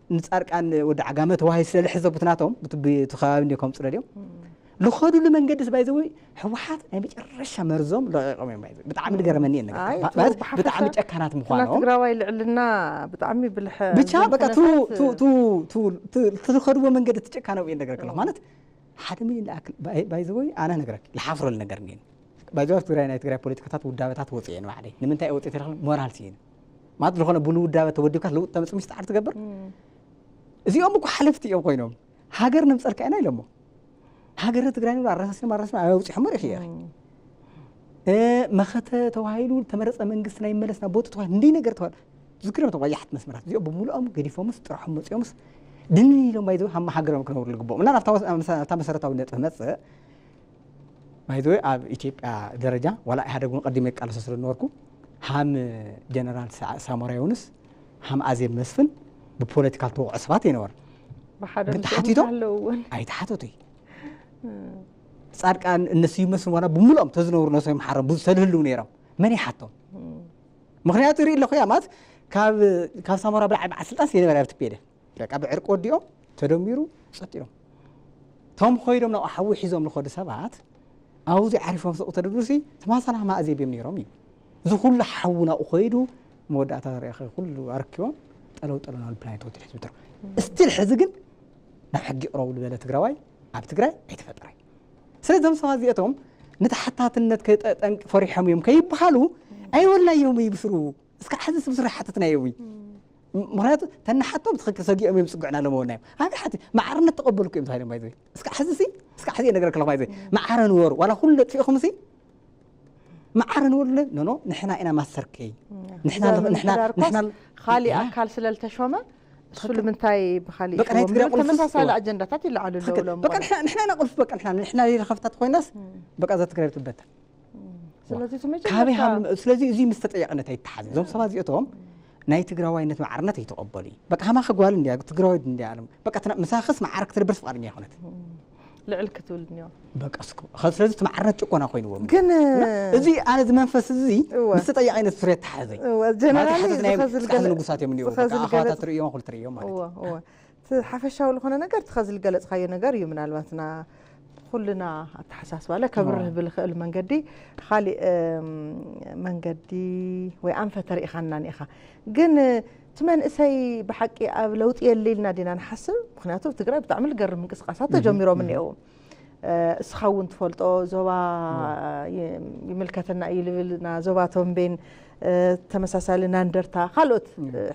ንፃርቃን ወዲ ዓጋመ ተዋሂ ስለ ልሕዘቡት ናቶም ብቲ ብ- እቲ ከባቢ እንዲ ከምፅሎ ድዮም ልኸዱሉ መንገዲ ባይዘወይ ህወሓት ናይ መጨረሻ መርዞም ለቂቆም እዮም ባይዘወይ። ብጣዕሚ ልገረመኒ እየ ነገር ኣይ፣ ባ- እቱ ማለት ብሓፈሻ ብጣዕሚ ጨካናት እና ምኳኖም ትግራዋይ ልዕልና ብጣዕሚ ብልሐ ብቻ በቃ ቱ ኩነታት፣ ቱ ቱ ቱ ቱ- ትኸድዎ መንገዲ ትጨካነው እየ ነገር ከለኹ ማለት ሓደ ሚሊዮን ዝኣክል ባይዘወይ ኣነ ነግረክ ልሓፍረሉ ነገር እኒን ባይዘወይ ኣብ ትግራይ ናይ ትግራይ ፖለቲካታት ውዳበታት ወፅአ እየን ባዕለይ ንምንታይ ወፅአ ተለክለ ሞራል ስኢነ ማለት ዝኾነ ብሉ ውዳበ ተወዲብካ ለውጥ ተመፅእ ምሽ ፃዕር ትገብር እዚኦም እኮ ሓለፍቲ እዮም ኮይኖም ሃገር ነምፀልካ ኢና ኢሎሞ ሃገር ትግራይ ንብሎ ኣረሳሲኖም ኣረሳሲኖም ኣበይ ኣውፂሖሞ ርኢኺ ኢኺ መኸተ ተባሂሉ ተመረፀ መንግስቲ ናይ መለስ ናብ ቦቱ ተባሂሉ እንዲህ ነገር ተባሂሉ ዝክር እዮም ተባያሕት መስመራት እዚኦም ብምሉኦም ገዲፎምስ ጥራሖም መፂኦምስ ድንን ኢሎም ባይዘ ሃማ ሃገሮም ክነብሩ ዝግብኦም እና ናብታ መሰረታዊ ነጥቢ መፅእ ባይዘወይ ኣብ ኢትዮጵያ ደረጃ ዋላ ኢህኣደግ እውን ቀዲመ ይቃለሶ ስለ ዝነበርኩ ሃም ጀነራል ሳሞራ ዮኑስ ሃም ኣዜብ መስፍን ብፖለቲካል ተወቕዖ ሰባት ይነበሩ ብሓደ ግን ምስኦም ተሓቲቶም ኣለዉ እውን ኣይተሓተቱይ ፃድቃን እነሱ ይመስሉ ዋላ ብምልኦም ተዝነብሩ ነሶም ሓረም ብዙ ሰልህልው ነይሮም መን ይሓቶም ምክንያቱ ርኢ ኣለኹ ያ ማለት ካብ ካብ ሳሞራ ብላዕሊ በዓል ስልጣን ስለ ነበረ ኣብ ትፔደ በቃ ብዕርቂ ወዲኦም ተደሚሩ ፀጥ ኢሎም እቶም ኮይዶም ናብ ሓዊ ሒዞም ዝኸዱ ሰባት ኣብዚ ዓሪፎም ስቕ ተደብሩ ሲ ተማሳና ማእዜብ እዮም ነይሮም እዩ እዚ ኩሉ ሓዊ ናብኡ ከይዱ መወዳእታ ሪእኸ ኩሉ ኣረኪቦም ጠለው ጠለው ናብ ፕላኔት ሆቴል ሕዝቢ ትረ ስቲል ሕዚ ግን ናብ ሕጊ ይቕረቡ ዝበለ ትግራዋይ ኣብ ትግራይ ኣይተፈጠረ ስለዚ እዞም ሰባት እዚኣቶም ንተሓታትነት ከጠንቂ ፈሪሖም እዮም ከይበሃሉ ኣይበልናዮም እዩ ብስሩ እስካ ሕዚ ስብስሩ ሓተትና እዩ ምክንያቱ ተናሓቶም ትኽክል ሰጊኦም እዮም ዝፅግዕና ኣለመወና እዮም ኣብ ሓቲ ማዕርነት ተቐበልኩ እዮም ተባሂሎም ባይዘ እስካ ሕዚ ሲ እስካ ሕዚ ነገር ከለኹ ባይዘ ማዕረ ንበሩ ዋላ ኩሉ ነጥፊእኹም ሲ ማዕረ ንበሩ ኖኖ ንሕና ኢና ማስተር ከይ ንሕና ንሕና ንሕና ካሊእ ኣካል ስለ ዝተሾመ እሱ ንምንታይ ብካሊእ በቃ ናይ ትግራይ ቁልፍስ ተመሳሳሊ ኣጀንዳታት ይለዓሉ ኣለዉ ሎም በቃ ንሕና ንሕና ኢና ቁልፍ በቃ ንሕና ንሕና ለኸፍታት ኮይናስ በቃ እዛ ትግራይ ትበተን ስለዚ እቲ ካበይ መጀመርታ ሃም ስለዚ እዚ ምስ ተጠያቂነት ኣይተሓዘ እዞም ሰባት እዚኦቶም ናይ ትግራዋይነት ማዕርነት ኣይተቐበሉ እዩ በቃ ሃማ ከጓል እንዲያ ትግራዋይ እንዲያ ኣለም በቃ ትነ- ምሳኽስ ማዕረ ክትነብር ፍቃደኛ ይኮነት ልዕል ክትብል እኒኦ በቃ እስኩ ኸ- ስለዚ እቲ ማዕርነት ጭቆና ኮይንዎም ግን እዚ ኣነ እዚ መንፈስ እዚ እወ። ምስ ተጠያቂነት ስሩ የተሓዘ እወ፣ ጀነራል ማለት እዩ ሕዚ ናይ ዝኸዝል ሕዚ ገለ- ንጉሳት እዮም እኒኦ ዝኸዝል ኣኻዋታት ገለጽ- ትርእዮም ክሉ ትርእዮም ማለት እዩ እወ እወ እቲ ሓፈሻዊ ዝኾነ ነገር እቲ ኸዚ ዝገለጽካዮ ነገር እዩ ምናልባት ና ኩልና ኣተሓሳስባለ ከብርህ ብልኽእል መንገዲ ካሊእ እም፣ መንገዲ ወይ ኣንፈት ተሪኢኻና ኒኢኻ ግን እቲ መንእሰይ ብሓቂ ኣብ ለውጢ የለ ኢልና ዲና ንሓስብ? ምክንያቱ ኣብ ትግራይ ብጣዕሚ ልገርም ምንቅስቃሳት ተጀሚሮም እኒአው። እስኻ እውን ትፈልጦ፣ ዞባ ይምልከተና እዩ ልብል፣ ና ዞባ ተንቤን፣ ተመሳሳሊ ናንደርታ፣ ካልኦት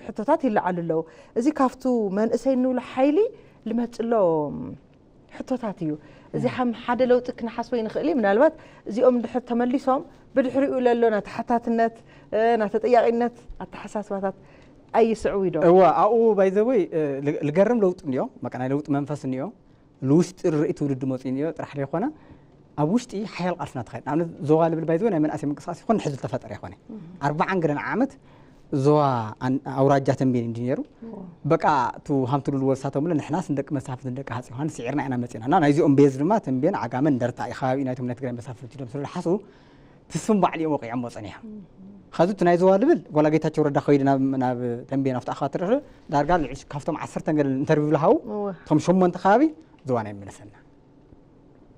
ሕቶታት ይለዓሉ ኣለዉ። እዚ ካብቱ መንእሰይ እንብሎ ሓይሊ ልመፅሎ ሕቶታት እዩ። እዚ ከም ሓደ ለውጢ ክንሓስቦ ይንኽእል እዩ። ምናልባት እዚኦም ድሕር ተመሊሶም ብድሕሪኡ ለሎ ናይ ተሓታትነት፣ ናይ ተጠያቂነት ኣተሓሳስባታት ኣይስዕው ዶ? እወ፣ ኣብኡ ባይዘወይ ልገርም ለውጢ እኒኦ፣ በቃ ናይ ለውጢ መንፈስ እኒኦ። ልውሽጢ ርኢ ትውልዲ መፅኡ እኒኦ ጥራሕ ዘይኮነ፣ ኣብ ውሽጢ ሓያል ቃልስና ተኻይድ። ንኣብነት ዞባ ልብል ባይዘወይ ናይ መናእሰይ ምንቅስቃስ ይኮን ሕዚ ዝተፈጠረ ይኮነ። ኣርባዓን ገለን ዓመት ዞባ ኣን-፣ ኣውራጃ ተንቤን እንዲ ነይሩ። በቃ፣ ቱ ሃምቱ ሉሉ ወልሳ ተምለ ንሕናስ ንደቂ መሳፍንት ንደቂ ሃፀይ ዮሃንስ ስዒርና ኢና መፂና። እና ናይዚኦም ቤዝ ድማ ተንቤን፣ ዓጋመን፣ እንደርታ እዩ። ከባቢ ናይቶም ናይ ትግራይ መሳፍንት እዮም ስለ ዝሓስቡ ትስም ባዕሊኦም ወቂዖም ጸኒሖም። ኸዚ እቲ ናይ ዞባ ልብል ጓላ ጌታቸው ረዳ ከይዱ ናብ፣ ናብ ተንቤን ኣብቲ ኣኻትርሕ ዳርጋ ልዕሊ ካብቶም ዓሰርተ ገለ ኢንተርቪው ዝሃቡ እወ። እቶም ሸሞንተ ከባቢ ዞባና ይመለሰና።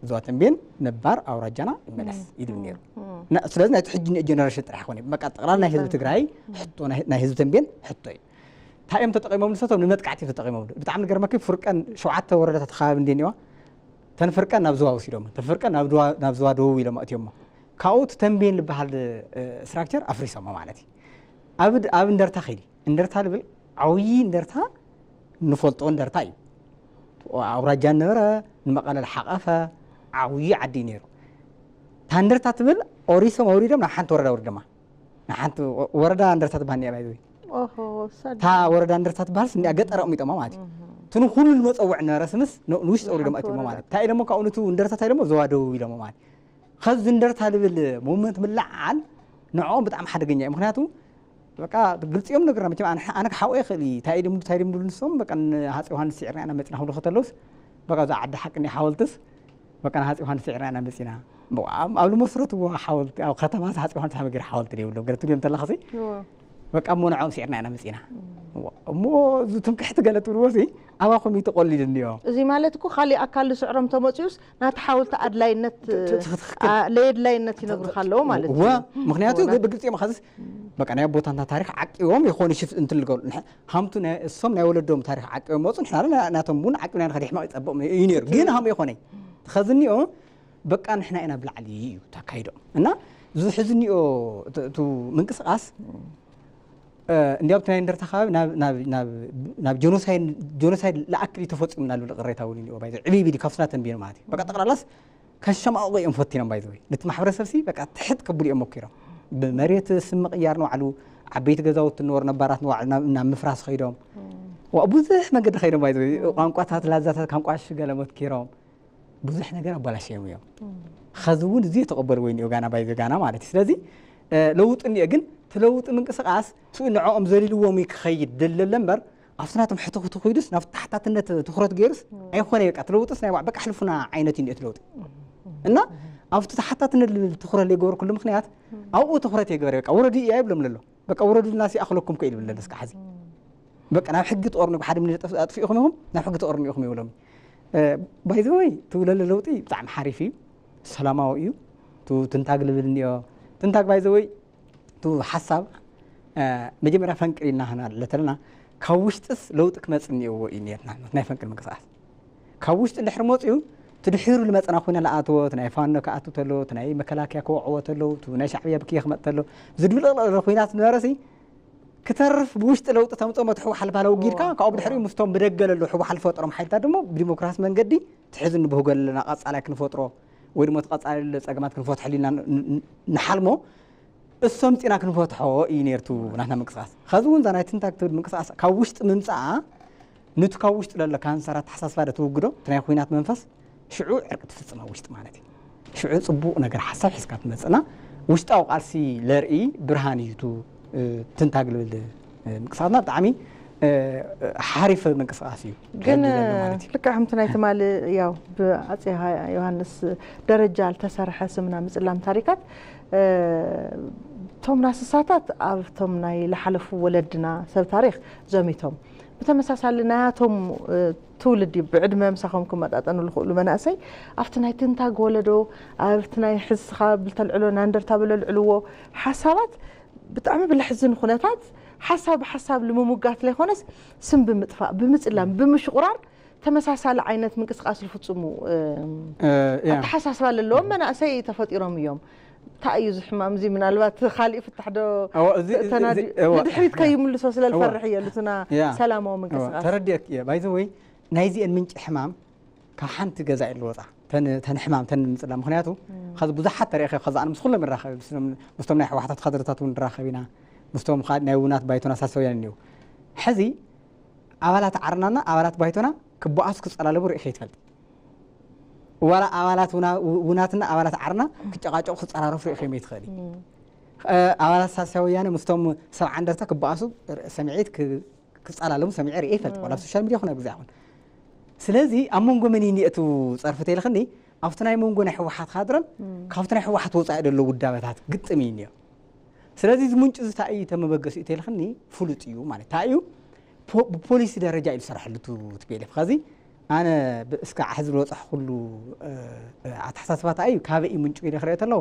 ዞባ ተንቤን ነባር ኣውራጃና ይመለስ እም፣ ኢሉ ነይሩ። እም። ና-፣ ስለዚ ናይቲ ሕጂ ኒኦ ጀነሬሽን ጥራሕ ይኾን እዩ። በቃ ጠቕላላ ናይ ህዝቢ እም። ትግራይ ሕቶ፣ ናይ፣ ናይ ህዝቢ ተንቤን ሕቶ እዩ። እንታይ እዮም ተጠቒሞም ንሰቶም? ንመጥቃዕቲ እዮም ተጠቒሞም። ብጣዕሚ ዝገርመኪ ፍርቀን ሸውዓተ ወረዳታት ከባቢ እንደ እኒዋ፣ ተን ፍርቀን ናብ ዞባ ወሲዶም፣ ተን ፍርቀን ናብ ዶባ-፣ ናብ ዞባ ደቡብ ኢሎም ኣእትዮሞ። ካብኡ እቲ ተንቤን ዝበሃል፣ እ፣ ስትራክቸር ኣፍሪሶሞ ማለት እዩ። ኣብ ድ-፣ ኣብ እንደርታ ኸይዲ። እንደርታ ልብል ዓብዪ እንደርታ ንፈልጦ እንደርታ እዩ። ኣውራጃ ነበረ፣ ንመቐለ ዝሓቐፈ ዓብዪ ዓዲ እዩ ነይሩ። እታ እንደርታ ትብል ኦሪሶም ኣውሪዶም ናብ ሓንቲ ወረዳ ኣውሪዶማ። ንሓንቲ ወ-፣ ወረዳ እንደርታ ትበሃል እያ ባይዘወይ። ኦሆ፣ ወሳድ። እታ ወረዳ እንደርታ ትበሃል ስኒያ ገጠር ኣቕሚጦማ ማለት እዩ። እህ። እቲ ንኹሉ ንመፀውዕ ነበረ ስምስ ን-፣ ንውሽጢ ኣውሪዶም ሓንቲ ኣእቲሞ ወረዳ። ማለት እዩ። እንታይ ኢሎሞ ካብኡ ንቱ እንደርታ እንታይ ኢሎሞ? ዞባ ደቡብ ኢሎሞ ማለት እዩ። ኸዚ እንደርታ ልብል ሞመንት ምልዓል ንዕኦም ብጣዕሚ ሓደገኛ እዩ። ምክንያቱ በቃ ግልፂ እዮም ነግርና። መቸም ኣነ፣ ኣነ ክሓውኦ ይኽእል እዩ። እንታይ ኢሎም፣ እንታይ ኢሎም ንሶም በቃ ንሃፀይ ዮሃንስ ስዒርና ኢና መፂና ክብሉ ከተለውስ በቃ እዛ ዓዲ ሓቂ እኒኣ ሓወልትስ በቃ ንሃፀይ ዮሃንስ ስዒርና ኢና መፂና። ኣብ፣ ኣብ ልመስረትዎ ሓወልቲ፣ ኣብ ከተማ ሃፀይ ዮሃንስ ሃመ ገይረ ሓወልቲ ዘይብሎም ገለ ትብልዮም እንተለኻሲ፣ እዎ። በቃ እሞ ንዕኦም ስዒርና ኢና መፂና። እሞ እዚ ትምክሕቲ ገለ ትብልዎ ሲ ኣባኹም እዩ ተቖሊሉ እኒኦ። እዚ ማለት እኮ ካሊእ ኣካል ዝስዕሮም ተመፅኡስ ናቲ ሓወልቲ ኣድላይነት፣ ት-፣ ት-፣ ትኽክል። ኣ፣ ለየድላይነት ይነግሩኻ ኣለዎ ማለት እወ፣ እዩ። ምኽንያቱ እወ። ብግልፂ እዮም ኻዝስ በቃ ናይ ኣቦታትና ታሪኽ ዓቂቦም የኾነ ሽፍት እንትልገሉ። ንሕ-፣ ሃምቱ ናይ፣ እሶም ናይ ወለዶም ታሪኽ ዓቂቦም መፁ፣ ንሕና ና-፣ ናቶም እውን ዓቂብና ንኸድ ሕማቕ ይፀብቕ እዩ ነይሩ። ግን ሃም የኾነ። ኸዚ እኒኦ በቃ ንሕና ኢና ብላዕሊ እዩ ተካይዶም። እና እዚ ሕዚ እኒኦ ት-፣ ቱ ምንቅስቃስ፣ እ፣ እንዲያው እቲ ናይ እንደርታ ከባቢ ናብ፣ ናብ፣ ናብ፣ ናብ ጀኖሳይድ፣ ጀኖሳይድ ለኣክል እዩ ተፈፂሙና ዝብል ቅሬታ እውን እኒኦ። ባይዘ ዕብይ ኢሉ ካብስና ተንቢኑ ማለት እዩ። በቃ ጠቕላላስ ከሸማቕቑ እዮም ፈቲኖም ባይዘወይ። ነቲ ማሕበረሰብ ሲ በቃ ትሕት ከብሉ እዮም ሞኪሮም። ብመሬት ስም ምቕያር ንባዕሉ፣ ዓበይቲ ገዛውቲ ንወር ነባራት ንባዕሉ ናብ፣ ናብ ምፍራስ ኸይዶም። ዋ፣ ብዙሕ መንገዲ ኸይዶም ባይዘወይ። ቋንቋታት፣ ላዛታት፣ ቋንቋ ሽገለ ሞኪሮም። ብዙሕ ነገር ኣባላሽዮም እዮም። ኸዚ እውን እዚ የተቐበልዎ እዩ እኒኦ ጋና ባይዘ ጋና ማለት እዩ። ስለዚ፣ እ፣ ለውጢ እኒኦ ግን እቲ ለውጢ ምንቅስቃስ ትኡ ንዕኦም ዘሊልዎም እዩ ክኸይድ ደለለ እምበር ኣብቲ ናቶም ሕቶ ክትኹይዱስ ናብ ተሓታትነት ትኹረት ገይሩስ ኣይኮነ። በቃ ትለውጥስ ናይ በቃ ኣሕልፉና ዓይነት እዩ እኒኦ እቲ ለውጢ። እና ኣብቲ ተሓታትነት ልብል ትኹረት ዘይገበርኩሉ ምክንያት ኣብኡ ትኹረት የገበረ። በቃ ውረዱ እዩ ኣይብሎም ለሎ። በቃ ውረዱልና ሲ ኣኽለኩም ከ ኢሉ ብለለስ ክሓዚ። በቃ ናብ ሕጊ ትቐርኑ፣ ሓደ ሚኒት ጠፍ-፣ ኣጥፊእኹም ኢኹም፣ ናብ ሕጊ ትቐርኑ ኢኹም ይብሎም። እ፣ ባይ ዘ ወይ፣ እቲ ለለ ለውጢ ብጣዕሚ ሓሪፍ እዩ፣ ሰላማዊ እዩ። እቲ ትንታግ ልብል እኒኦ። ትንታግ ባይ ዘ ወይ፣ እቲ ሓሳብ፣ እ፣ መጀመርያ ፈንቅል ኢልና ክነለተልና፣ ካብ ውሽጥስ ለውጢ ክመጽእ እኒኦዎ እዩ ነርና፣ ናይ ፈንቅል ምንቅስቃስ። ካብ ውሽጢ እንድሕር መፅዩ፣ እቲ ድሒሩ ዝመፀና ኮይና ዝኣተዎ፣ እቲ ናይ ፋኖ ክኣቱ ተሎ፣ እቲ ናይ መከላከያ ክወዕዎ ተሎ፣ እቲ ናይ ሻዕብያ ብክየ ክመፅ ተሎ፣ ዝድብልቕልቕ ኩናት ዝነበረሲ፣ ክተርፍ ብውሽጢ ለውጢ ተምፅኦ መት ሕወሓል ባህላዊ ጊድካ፣ እዎ፣ ካብኡ ብድሕሪኡ እዎ። ምስቶም ብደገ ለሎ ሕወሓል ፈጥሮም ሓይልታት ደሞ ብዲሞክራሲ መንገዲ ትሕዚ ንብህጎ ኣለና፣ ቀፃላይ ክንፈጥሮ ወይ ድማ እቲ ቀፃላይ ዘሎ ፀገማት ክንፈትሐሉ ኢና ን-፣ ን-፣ ንሓልሞ። እሶም ፂና ክንፈትሖ እዩ ነርቱ ናትና ምንቅስቃስ። ኸዚ እውን እዛ ናይ ትንታግ ትብል ምንቅስቃስ ካብ ውሽጢ ምምፃኣ፣ ንቲ ካብ ውሽጢ ለሎ ካንሰር ኣተሓሳስባ ዶ ትውግዶ፣ እቲ ናይ ኩናት መንፈስ፣ ሽዑ ዕርቂ ትፍፅም ኣብ ውሽጢ ማለት እዩ። ሽዑ ፅቡቕ ነገር ሓሳብ ሒዝካ ትመፅእና፣ ውሽጣዊ ቃልሲ ለርኢ ብርሃን እዩ፣ ቱ፣ እ፣ ትንታግ ልብል፣ እ፣ ምንቅስቃስና ብጣዕሚ፣ እ፣ ሓሪፍ ምንቅስቃስ እዩ። ግን፣ ክሕግዘኒ ማለት እዩ። ልክዕ ከምቲ ናይ ትማሊ ያው ብኣጼ ሃ-፣ ዮሃንስ ደረጃ ዝተሰርሐ ስምና ምፅላም ታሪካት፣ እ፣ እቶም ናስሳታት ኣብቶም ናይ ለሓለፉ ወለድና ሰብ ታሪክ ዘሚቶም፣ ብተመሳሳሊ ናያቶም፣ እ፣ ትውልዲ ብዕድመ ምሳኹም ክመጣጠኑ ዝኽእሉ መናእሰይ ኣብቲ ናይ ትንታግ ወለዶ፣ ኣብቲ ናይ ሕዝኻ ብልተልዕሎ ናንደርታ ብለልዕልዎ ሓሳባት ብጣዕሚ ብለሕዝን ኩነታት ሓሳብ ሓሳብ ንምሙጋት ዘይኮነስ፣ ስም ብምጥፋእ፣ ብምጽላም፣ ብምሽቑራር ተመሳሳሊ ዓይነት ምንቅስቃስ ዝፍጽሙ፣ እም፣ እ፣ ያ። ኣተሓሳስባ ዘለዎም መናእሰይ ተፈጢሮም እዮም። እንታይ እዩ እዚ ሕማም እዚ? ምናልባት ካሊእ ፍታሕ ዶ እዋ፣ እዚ፣ እዚ፣ ተናዲ-፣ እዚ፣ እዋ። ንድሕሪት ከይምልሶ ስለ እዋ። ዝፈርሕ እየ፣ ልትና እያ። ሰላማዊ እዋ፣ ምንቅስቃስ። ተረዲእክ እየ። ባይ ዘ ወይ፣ ናይዚአን ምንጪ ሕማም ካብ ሓንቲ ገዛ እዩ ዝወፃ። ተን፣ ተን ሕማም፣ ተን ምፅላ። ምኽንያቱ፣ እም። ኸዚ ብዙሓት ተሪእኸ፣ ኸዚ ኣነ ምስ ኩሎም ይራኸብ፣ ምስቶም፣ ምስቶም ናይ ህወሓታት ካድረታት እውን ንራኸብ ኢና፣ ምስቶም ኻድ ናይ ውናት ባይቶና ሳልሳውያን እኒው። ሕዚ ኣባላት ዓርናና ኣባላት ባይቶና ክበኣሱ ክፀላለቡ ርኢኸ ይትፈልጥ? ዋላ ኣባላት ውና-፣ ውናትና ኣባላት ዓርና ክጨቃጨቁ ክፀራረፉ ርኢኸ ይትኽእል እዩ። እም። እ፣ ኣባላት ሳልሳይ ወያነ ምስቶም ሰብ ዓንደርታ ክበኣሱ ር-፣ ሰሚዐት ክ-፣ ክፀላለሙ ሰሚዐ ርኢየ ይፈልጥ። ዋላ ኣብ ሶሻል ሚድያ ይኹን ኣብ ግዜ ይኹን። ስለዚ ኣብ መንጎ መን እዩ እኒኦ እቲ ፀርፊ ተይልኽኒ፣ ኣብቲ ናይ መንጎ ናይ ህወሓት ካድረን እም። ካብቲ ናይ ህወሓት ወፃኢ ዘሎ ውዳበታት ግጥም እዩ እኒኦ። ስለዚ እዚ ምንጩ እዚ እንታይ እዩ ተመበገሲኡ ተይልኽኒ ፍሉጥ እዩ ማለት። እንታይ እዩ? ፖ-፣ ብፖሊሲ ደረጃ እዩ ዝሰርሐሉ ቱ-፣ ቲ ፒ ኤል ኤፍ። ኸዚ ኣነ ብ-፣ እስካዕ ሕዚ ዝበፅሐ ኩሉ፣ እ፣ እ፣ ኣተሓሳስባ እንታይ እዩ? ካበይ እዩ ምንጩ ኢለ ክሪኦ ተለኹ፣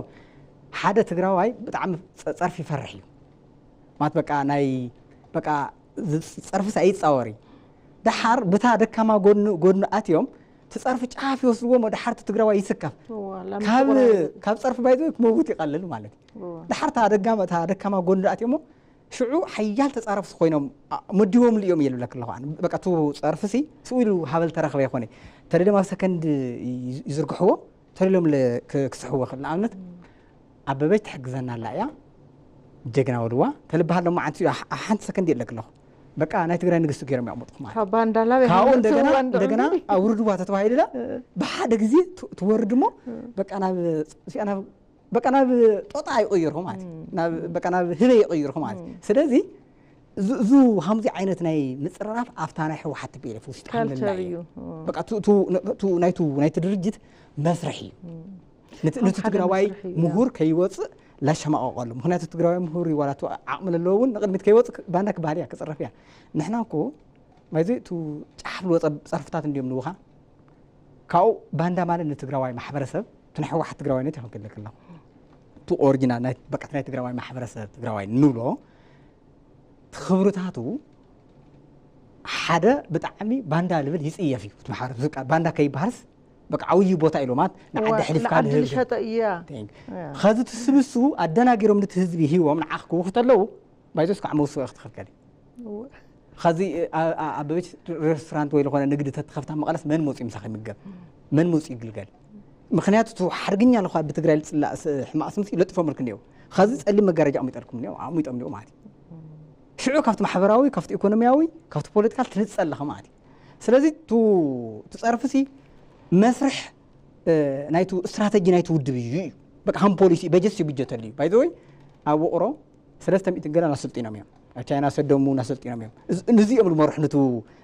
ሓደ ትግራዋይ ብጣዕሚ ፀ-፣ ፀርፊ ይፈርሕ እዩ። ማለት በቃ ናይ፣ በቃ ዝ-፣ ፀርፊስ ኣይፃወር እዩ። ደሓር ብታ ደካማ ጎድኑ፣ ጎድኑ ኣትዮም፣ እቲ ፀርፊ ጫፍ ይወስድዎ እሞ ደሓር እቲ ትግራዋይ ይስከፍ። እዋ፣ ላም ካብ፣ ትቑራይ። ካብ ፀርፊ ባይዘ ክመውት ይቐልል ማለት እዩ። እዋ። ደሓር እታ ደጋማ፣ እታ ደካማ ጎድኑ ኣትዮም እሞ ሽዑ ሓያል ተጻረፍቲ ኮይኖም፣ ኣ-፣ መዲቦምሉ እዮም እየ ዝብለኪ ኣለኹ ኣነ። በቃ፣ እቱ ጸርፊሲ ስኡ ኢሉ ሃበል ተረኽበ ይኾነ። ተደልዮም ኣብ ሰከንድ ይ-፣ ይዝርግሕዎ፣ ተደልዮም ለ-፣ ክ-፣ ክስሕዎ ይኽእል። ንኣብነት፣ እም። ኣበበች ትሕግዘና ኣላ እያ፣ ጀግና ወልዋ፣ ተልበሃል ደሞ ዓንቱ፣ ኣ-፣ ሓንቲ ሰከንድ የለኪ ኣለኹ። በቃ፣ ናይ ትግራይ ንግስቲ ገይሮም የቕምጡኹ ማለት። ካብ ባንዳ ላበይ ካብኡ ሃመት እንደገና፣ ባንዳ እንደገና እንዲ? ኣውርድዋ ተተባሂሉላ፣ እ። ብሓደ ግዜ ት-፣ ትወርድ እሞ፣ እ። በቃ፣ ናብ፣ ሲኣ ናብ በቃ ናብ ጦጣ ይቕይርኹ ማለት እዩ። እም። ናብ፣ በቃ ናብ ህበይ ይቕይርኹ ማለት እዩ። እም። ስለዚ እዚ፣ እዚ ከምዚ ዓይነት ናይ ምጽርራፍ ኣብታ ናይ ህወሓት ቲ ፒ ኤል ኤፍ ውሽጢ ካልቸር ኣለና እዩ። እዩ። እም። በቃ ቱ፣ ቱ፣ ቱ፣ ናይቱ፣ ናይቲ ድርጅት መስርሕ እዩ። እም። ነቲ፣ ከም ነቲ ሓደ ትግራዋይ መስርሕ እዩ፣ ምሁር ያ። ከይወፅእ ላሸማቐቐሉ። ምኽንያቱ ትግራዋይ ምሁር እዩ፣ ዋላ እቱ ዓቕሚ ዘለዎ እውን ንቕድሚት ከይወፅእ ክ-፣ ባንዳ ክበሃል እያ፣ ክፅረፍ እያ። ንሕና እኮ፣ ማይዚ እቱ ጫፍ ዝወፀ ፀርፍታት እንዲዮም ንውኻ። ካብኡ ባንዳ ማለት ንትግራዋይ ማሕበረሰብ፣ እቲ ናይ ህወሓት ትግራዋይነት ይኽንክልክ ኣለኹ። እቲ ኦሪጂናል ናይ፣ በቃ፣ ናይ ትግራዋይ ማሕበረሰብ ትግራዋይ ንብሎ፣ እቲ ክብርታቱ ሓደ ብጣዕሚ ባንዳ ልብል ይጽየፍ እዩ። እቲ ማሕበረሰብ፣ በቃ፣ ባንዳ ከይበሃልስ፣ በቃ፣ ዓብዪ ቦታ ኢሎማት ንዓዲ እዋ፣ ኣሕሊፍካ ንዓዲ ልህብ። ልሸጠ እያ። Thank you። እያ። ኸዚ እቲ ስብስቡ ኣደናጊሮም ነቲ ህዝቢ ሂቦም ንዓኽ ክውኹ ተለዉ፣ ባይዞ እስካዕ መውስኦ ክትኽልከል እዩ። እወ። ኸዚ፣ ኣ-፣ ኣ-፣ ኣበበች ሬስቶራንት ወይ ዝኾነ ንግዲ ተትኸፍታ መቐለስ መን መፂኡ ምሳኺ ይምገብ? መን መፂኡ ይግልገል? ምኽንያቱ እቲ ሓድግኛ ለኳ ብትግራይ ዝፅላእ ስ-፣ ሕማቕ ስምሲ ለጥፎምልክ እኒኦ። ኸዚ ፀሊም መጋረጃ ኣሚጠልኩም እኒኦ፣ ኣሚጦም እኒኦ ማለት እዩ። ሽዑ ካብቲ ማሕበራዊ፣ ካብቲ ኢኮኖሚያዊ፣ ካብቲ ፖለቲካል ትንፀለኸ ማለት እዩ። ስለዚ ቱ-፣ ትፀርፍሲ መስርሕ፣ እ፣ ናይቱ ስትራተጂ ናይቱ ውድብ እዩ፣ እዩ። በቃ ሃም ፖሊሲ፣ በጀት ይብጀተሉ እዩ። ባይ ዘ ወይ፣ ኣብ ውቕሮ ሰለስተ ሚእቲ ገለ እናሰልጢኖም እዮም። ኣብ ቻይና ሰደሙ እናሰልጢኖም እዮም። እዚ፣ ነዚ እዮም ዝመርሑ፣ ነቱ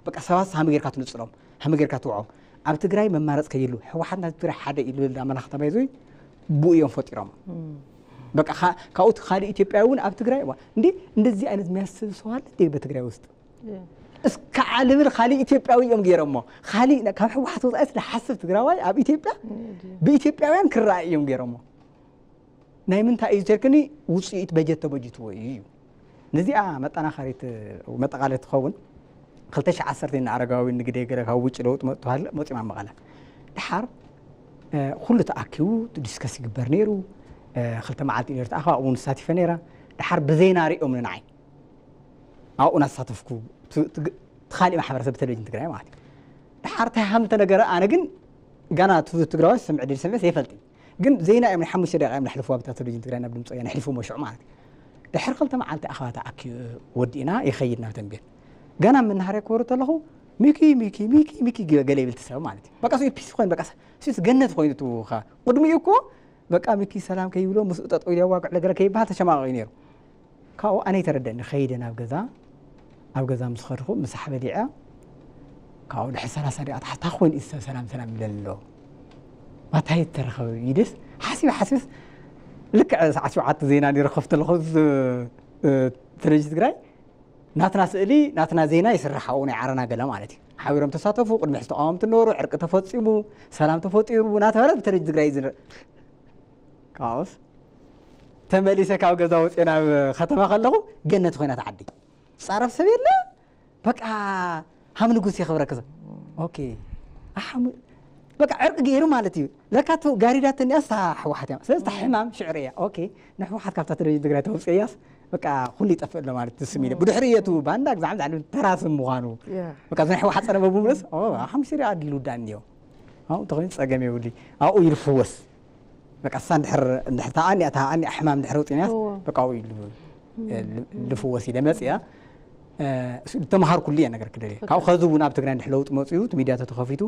በቃ ሰባት ሃመ ጌርካ ትንጽሎም፣ ሃመ ጌርካ ትውዖም። ኣብ ትግራይ መማረጽ ከይሉ፣ ህወሓት ናይ ትግራይ ሓደ ኢሉ ኣመላኽታ ባይ ዘ ወይ፣ ብኡ እዮም ፈጢሮም። እም። በቃ ካ-፣ ካብኡ እቲ ካልእ ኢትዮጵያዊ እውን ኣብ ትግራይ፣ ዋ፣ እንዴ፣ እንደዚህ አይነት የሚያስብ ሰው አለ እንዴ በትግራይ ውስጥ? ያ። እስካዕ ልብል ካልእ ኢትዮጵያዊ እዮም ገይሮሞ። ካልእ ነ-፣ ካብ ህወሓት ወፃኢ ዝሓስብ ትግራዋይ ኣብ ኢትዮጵያ እም፣ እዲ። ብኢትዮጵያውያን ክረኣይ እዮም ገይሮሞ። ናይ ምንታይ እዩ ተልክኒ? ውፅኢት በጀት ተበጅትዎ እዩ። ነዚኣ መጠናኸሪት፣ መጠቓለል ትኸውን። ክልተ ሺሕ ዓሰርተ ንኣረጋዊ ንግደ ገለ ካብ ውጭ ለውጥ መጥቶ ሃለ፣ መፂኦም ኣብ መቐለ። ድሓር፣ እ፣ ኩሉ ተኣኪቡ ዲስከስ ይግበር ነይሩ። እ፣ ክልተ መዓልቲ ነይሩ ተኣኸባ፣ ኣብኡ እውን ተሳቲፈ ነይረ። ድሓር ብዜና ሪኦም ንዓይ። ኣብኡ እናተሳተፍኩ፣ ት-፣ ትግ-፣ ትኻሊእ ማሕበረሰብ ብቴሌቪዥን ትግራይ ማለት እዩ። ድሓር እንታይ ሃም ተነገረ፣ ኣነ ግን ጋና ቱ-፣ ትግራዋይ ዝሰምዕ ድል ሰምዕ ዘይፈልጥ እዩ። ግን ዜና እዮም፣ ናይ ሓሙሽተ ደቂቃ እዮም ነሕልፍዋ ብታ ቴሌቪዥን ትግራይ ናብ ድምፂ ወያነ፣ ኣሕሊፎሞ ሽዑ ማለት እዩ። ድሕሪ ክልተ መዓልቲ ኣኸባ ተኣኪቡ ወዲእና ይኸይድ ናብ ተንቤን። ገና መናሃርያ ክወርድ ከለኹ፣ "ሚኪ፣ ሚኪ፣ ሚኪ፣ ሚኪ" ገ-፣ ገለ ይብል እቲ ሰብ ማለት እዩ። በቃ፣ እሱ ፒስ ኮይኑ፣ በቃ፣ እሱስ ገነት ኮይኑ፣ እቲ ኸ-፣ ቅድሚኡ እኮ፣ በቃ፣ ሚኪ ሰላም ከይብሎ፣ ምስኡ ጠጠው ኢሉ የዋግዕ፣ ለገለ ከይበሃል ተሸማቒቑ እዩ ነይሩ። ካብኡ ኣነ ይተረደኒ፣ ከይደ ናብ ገዛ፣ ኣብ ገዛ ምስ ኸድኹ፣ ምሳሕ በሊዐ፣ ካብኡ ድሕሪ ሰላሳ ደቂቃ፣ "ታሕታ ኮይኑ እዩ ሰብ ሰላም ሰላም ይብለኒ ኣሎ። ማታይ ተረኸበ?" ኢልስ፣ ሓሲበ፣ ሓሲበስ፣ ልክዕ ሰዓት ሸውዓተ ዜና ነይሩ፣ ከፍተ ኣለኹ፣ ዝ-፣ እ፣ ቴሌቪዥን ትግራይ፣ ናትና ስእሊ፣ ናትና ዜና ይስራሕ፣ ኣብኡ ናይ ዓረና ገለ ማለት እዩ። ሓቢሮም ተሳተፉ፣ ቅድሚ ሕዚ ተቃወምቲ ነበሩ፣ ዕርቂ ተፈጺሙ፣ ሰላም ተፈጢሩ፣ እናተባህለ ብቴሌቪዥን ትግራይ እዩ ዝንረ-፣ ካብኡስ፣ ተመሊሰ ካብ ገዛ ወፅየ ናብ ከተማ ከለኹ፣ ገነት ኮይና ትዓዲ። ጻረፍ ሰብ የለ በቃ ሃም ንጉስ የኽብረክ ዘ ኦኬ ኣሓሙ በቃ ዕርቂ ገይሩ ማለት እዩ። ለካ ቱ ጋሪዳት እኒኣስ ታ ሕወሓት እያ። ስለዚ ታ ሕማም ሽዕር እያ። ኦኬ ንሕወሓት ካብታ ቴሌቪዥን ትግራይ ተውፅእያስ በቃ ኩሉ ይጠፍእ ኣሎ ማለት ትስም ኢለ። ብድሕሪ እየቱ ባንዳ ግዛዕም ዛዕሊ ተራስም ምዃኑ በቃ ዝን ሕወሓት ፀለመ ብምልስ ሓሙሽተ ሪኣ ድል ውዳእ እኒኦ። ኣብኡ ተኾይኑ ፀገም የብሉ። ኣብኡ ይልፍወስ በቃ እሳ እንድሕር እንድሕር ተኣኒ ተኣኒ ሕማም እንድሕር ውፅእናስ በቃ ኣብኡ ይሉ ልፍወስ ኢለ መፅያ። ተምሃርኩሉ እየ ነገር ክደልየ ካብኡ ከዚ እውን ኣብ ትግራይ እንድሕር ለውጢ መፅኡ እቲ ሚድያ ተተኸፊቱ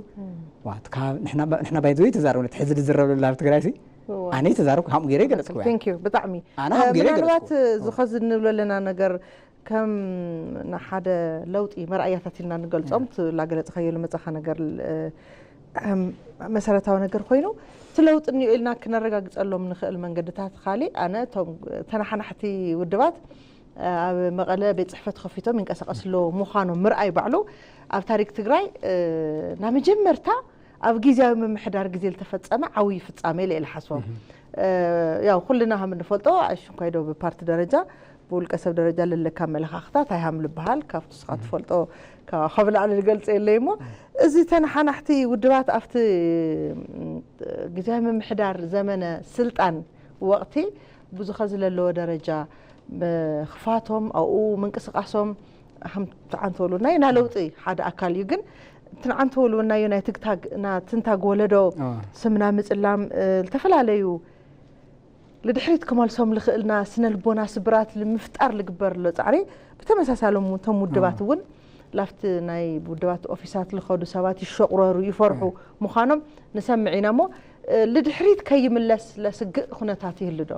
ንሕና ባይዘ ተዛረብነ ሕዚ ዝዝረብ ኣብ ትግራይ ኣነ ተዛረብኩ ሃምኡ ገይረ ገለፅኩ ብጣዕሚ ምናልባት እዚ ኸዚ እንብሎ ኣለና ነገር ከም ንሓደ ለውጢ መርኣያታት ኢልና ንገልፆም ላገለፅካዮ ልመፃኻ ነገር መሰረታዊ ነገር ኮይኑ እቲ ለውጢ እኒኦ ኢልና ክነረጋግፀሎም ንኽእል መንገድታት ካሊእ ኣነ እቶም ተናሓናሕቲ ውድባት ኣብ መቐለ ቤት ፅሕፈት ከፊቶም ይንቀሳቀስ ኣለዎ ምዃኖም ምርኣይ ባዕሉ ኣብ ታሪክ ትግራይ ናብ መጀመርታ ኣብ ግዜያዊ ምምሕዳር ግዜ ዝተፈፀመ ዓብዪ ፍፃሜ ኢለ ኢለ ሓስቦም ያው ኩልና ከም እንፈልጦ ሽንኳይ ዶ ብፓርቲ ደረጃ ብውልቀ ሰብ ደረጃ ለለካ ኣመለኻኽታ እንታይ ሃም ዝበሃል ካብቲ ንስኻ ትፈልጦ ካብ ላዕሊ ዝገልፀ የለይ እሞ እዚ ተነሓናሕቲ ውድባት ኣብቲ ግዜያዊ ምምሕዳር ዘመነ ስልጣን ወቕቲ ብዙኸ ዝለለዎ ደረጃ ክፋቶም ኣብኡ ምንቅስቃሶም ትዓንተወሉ ናይ ና ለውጢ ሓደ ኣካል እዩ ግን ትንዓንተወሉ ናዮ ናይ ትግታግ ና ትንታግ ወለዶ ስምና ምፅላም ዝተፈላለዩ ልድሕሪት ክመልሶም ልኽእልና ስነ ልቦና ስብራት ንምፍጣር ልግበር ኣሎ ፃዕሪ ብተመሳሳሎም እቶም ውድባት እውን ላፍቲ ናይ ውድባት ኦፊሳት ልኸዱ ሰባት ይሸቁረሩ ይፈርሑ ምዃኖም ንሰምዕ ኢና እሞ ልድሕሪት ከይምለስ ለስግእ ኩነታት ይህሉ ዶ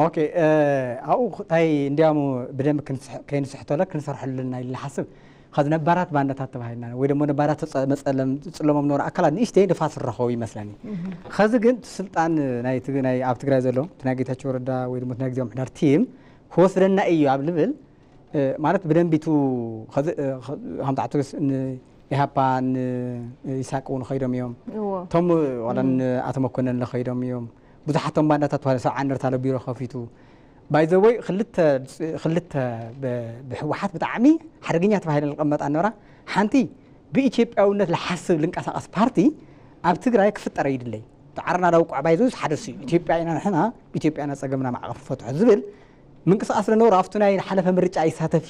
ኦኬ ኣብኡ እንታይ እንዲያሙ ብደንብ ከይንስሕተሎ ክንሰርሐሉ ና ኢልና ሓስብ ከዚ ነባራት ባንዳታት ተባሂልና ወይ ደሞ ነባራት መፀለም ዝፅለሞም ነበሩ ኣካላት ንእሽተይ ንፋስ ዝረኸቡ ይመስለኒ። ከዚ ግን እቲ ስልጣን ናይ ትግ- ናይ ኣብ ትግራይ ዘሎ እቲ ናይ ጌታቸው ረዳ ወይ ድማ እቲ ናይ ግዜያዊ ምሕዳር ቲም ክወስደና እዩ ኣብ ልብል እ፣ ማለት ብደንቢቱ ከዚ እ፣ ከ- ከምቲ ኣቶ ስ- ን- ኢሃፓ ንይሳቅ እውን ኸይዶም እዮም እዎ እቶም ዋላ ንኣቶ መኮነን ኸይዶም እዮም ብዙሓቶም ባንዳታት ተባሂሉ ሰብ ዓንደርታ ለቢሮ ከፊቱ ባይዘወይ ክልተ ክልተ ብ- ብህወሓት ብጣዕሚ ሓደገኛ ተባሂለን ዝቐመጣ ነበራ ሓንቲ ብኢትዮጵያውነት ዝሓስብ ዝንቀሳቐስ ፓርቲ ኣብ ትግራይ ክፍጠር ይድለይ ተዓረና ዳውቋዕ ባይዘ ሓደ ሱ ኢትዮጵያ ኢና ንሕና ኢትዮጵያና ፀገምና ማዕቐፍ ንፈትሖ ዝብል ምንቅስቃስ ስለነበሩ ኣብቲ ናይ ሓለፈ ምርጫ ይሳተፊ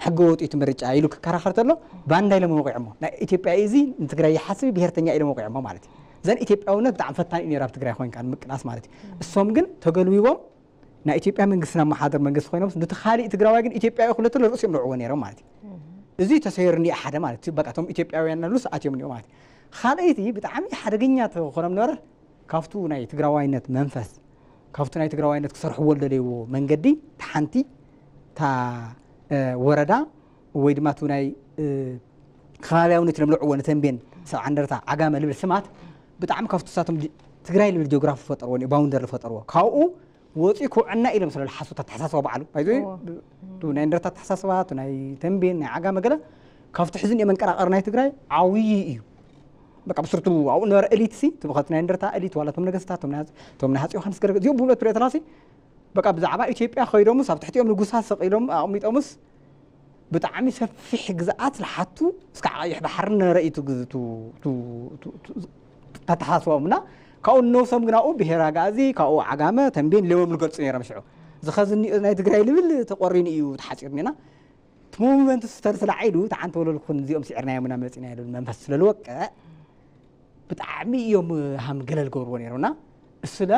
ሕገ ወጢኡ እቲ ምርጫ ኢሉ ክከራኸር ተሎ ባንዳ ኢሎም ወቂዖሞ ናይ ኢትዮጵያ እዚ ንትግራይ ይሓስብ ብሄርተኛ ኢሎም ወቂዖሞ ማለት እዩ ዘን ኢትዮጵያውነት ብጣዕሚ ፈታኒ እዩ ነይሩ ኣብ ትግራይ ኮይንካ ንምቅላስ ማለት እዩ እሶም ግን ተገልቢቦም ናይ ኢትዮጵያ መንግስቲ ናብ መሓደር መንግስቲ ኮይኖም ነቲ ካሊእ ትግራዋይ ግን ኢትዮጵያዊ ክልተ ርእሲ እዮም ልዕዎ ነይሮም ማለት እዩ እዚ ተሰይሩ እኒኦ ሓደ ማለት እዩ በቃ እቶም ኢትዮጵያውያን ናብሉስ ኣትዮም እኒኦ ማለት እዩ ካልኣይቲ ብጣዕሚ ሓደገኛ ተኾኖም ነበረ ካብቱ ናይ ትግራዋይነት መንፈስ ካብቱ ናይ ትግራዋይነት ክሰርሕዎ ዝደለይዎ መንገዲ ሓንቲ እታ ወረዳ ወይ ድማ እቲ ናይ ከባቢያውነት ኢሎም ልዕዎ ንተንቤን ሰብ ዓንደርታ ዓጋመ ልብል ስማት ብጣዕሚ ካብቱ ሳቶም ትግራይ ልብል ጂኦግራፊ ዝፈጠርዎ ባውንደር ዝፈጠርዎ ካብኡ ወፂኡ ክውዕና ኢሎም ስለ ዝሓስቡ ኣተሓሳስባ ባዕሉ ባይዞ ናይ እንደርታ ኣተሓሳስባ ናይ ተንቤን ናይ ዓጋመ ገለ ካብቲ ሕዚ እኒኦ መንቀራቐሪ ናይ ትግራይ ዓብዪ እዩ በቃ ብስርቱ ኣብኡ ነበረ እሊት ሲ ትብኸት ናይ እንደርታ እሊት ዋላ ቶም ነገስታት ቶም ናይ ሃፂ ዮሃንስ ገረ እዚኦም ብእውነት ትሪኦ ተላሲ በቃ ብዛዕባ ኢትዮጵያ ከይዶምስ ኣብ ትሕቲኦም ንጉሳ ሰቂሎም ኣቕሚጦምስ ብጣዕሚ ሰፊሕ ግዝኣት ዝሓቱ እስካዕ ቀይሕ ባሕሪ ነበረ እዩ ተተሓሳስቦም እና ካብኡ ንነብሶም ግን ኣብኡ ብሄር ኣጋዚ ካብኡ ዓጋመ ተንቤን ኢሎም ዝገልፁ ነይሮም ሽዑ ዝኸዚ እኒኦ ናይ ትግራይ ልብል ተቆሪኑ እዩ ተሓፂሩ ኒና እቲ ሞመንት ስተር ስላዓይዱ ተዓንተ ወለልኩን እዚኦም ስዕርናዮም ኢና መፂና ኢሉ መንፈስ ስለዝወቅዕ ብጣዕሚ እዮም ሃም ገለል ገብርዎ ነይሮና እሱለ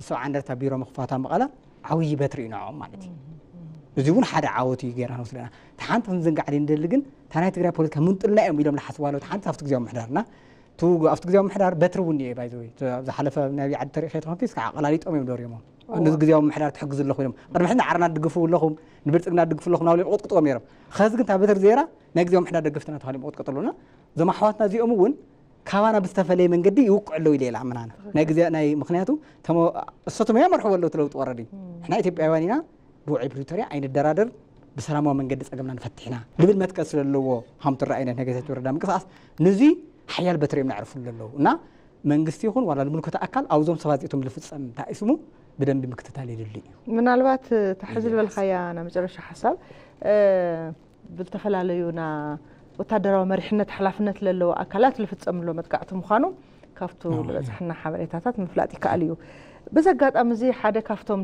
ሰብዓ እንደርታ ቢሮ ምኽፋታ መቐለ ዓብዪ በትሪ እዩ ንዕኦም ማለት እዩ እዚ እውን ሓደ ዓወት እዩ ገይርና ንወስደና እቲ ሓንቲ ክንዝንጋዕ ዘይንደሊ ግን እታ ናይ ትግራይ ፖለቲካ ምንጥልና እዮም ኢሎም ንሓስቡ ኣለዉ እቲ ሓንቲ ኣብቲ ግዜያዊ ምሕዳርና እቲ ኣብቲ ግዜያዊ ምሕዳር በትሪ እውን እየ ባይዘወይ ዝሓለፈ ናይ ዓዲ ተሪኸ ተኾንኪ እስካ ኣቐላሊጦም እዮም ደሪሞም ነዚ ግዜያዊ ምሕዳር ትሕግዙ ኣለኹ ኢሎም ቅድሚ ሕዚ ንዓረና ትድግፉ ኣለኹም ንብልፅግና ትድግፉ ኣለኹም ናብ ኢሎም ይቕጥቅጥዎም ነይሮም ኸዚ ግን እታ በትሪ ዜራ ናይ ግዜያዊ ምሕዳር ደገፍትና ተባሂሎም ይቕጥቅጡ ኣለዉና እዞም ኣሕዋትና እዚኦም እውን ካባና ብዝተፈለየ መንገዲ ይውቅዑ ኣለዉ ኢለ ይልኣምን ኣነ ናይ ግዜ ናይ ምክንያቱ እሶቶም እዮም መርሕዎ ኣለዉ ለውጢ ወረዲ ንሕና ኢትዮጵያውያን ኢና ብውዕል ፕሪቶርያ ኣይንደራደር ብሰላማዊ መንገዲ ፀገምና ንፈትሕ ኢና ልብል መትከል ስለለዎ ሃምትራ ዓይነት ናይ ጌታቸው ረዳ ምንቅስቃስ ንዚ ሓያል በትሪ እዮም ነዕርፉሉ ኣለዉ እና መንግስቲ ይኹን ዋላ ልምልከቶ ኣካል ኣብዞም ሰባት እዚኦም ልፍፀም እንታይ ስሙ ብደንቢ ምክትታል የድሊ እዩ ምናልባት እታ ሕዚ ዝበልካያ ናይ መጨረሻ ሓሳብ ብዝተፈላለዩና ወታደራዊ መሪሕነት ሓላፍነት ለለዎ ኣካላት ልፍጸምሎ መጥቃዕቲ ምዃኑ ካብቱ ዝበጽሐና ሓበሬታታት ምፍላጥ ይከኣል እዩ። በዚ ኣጋጣሚ እዚ ሓደ ካብቶም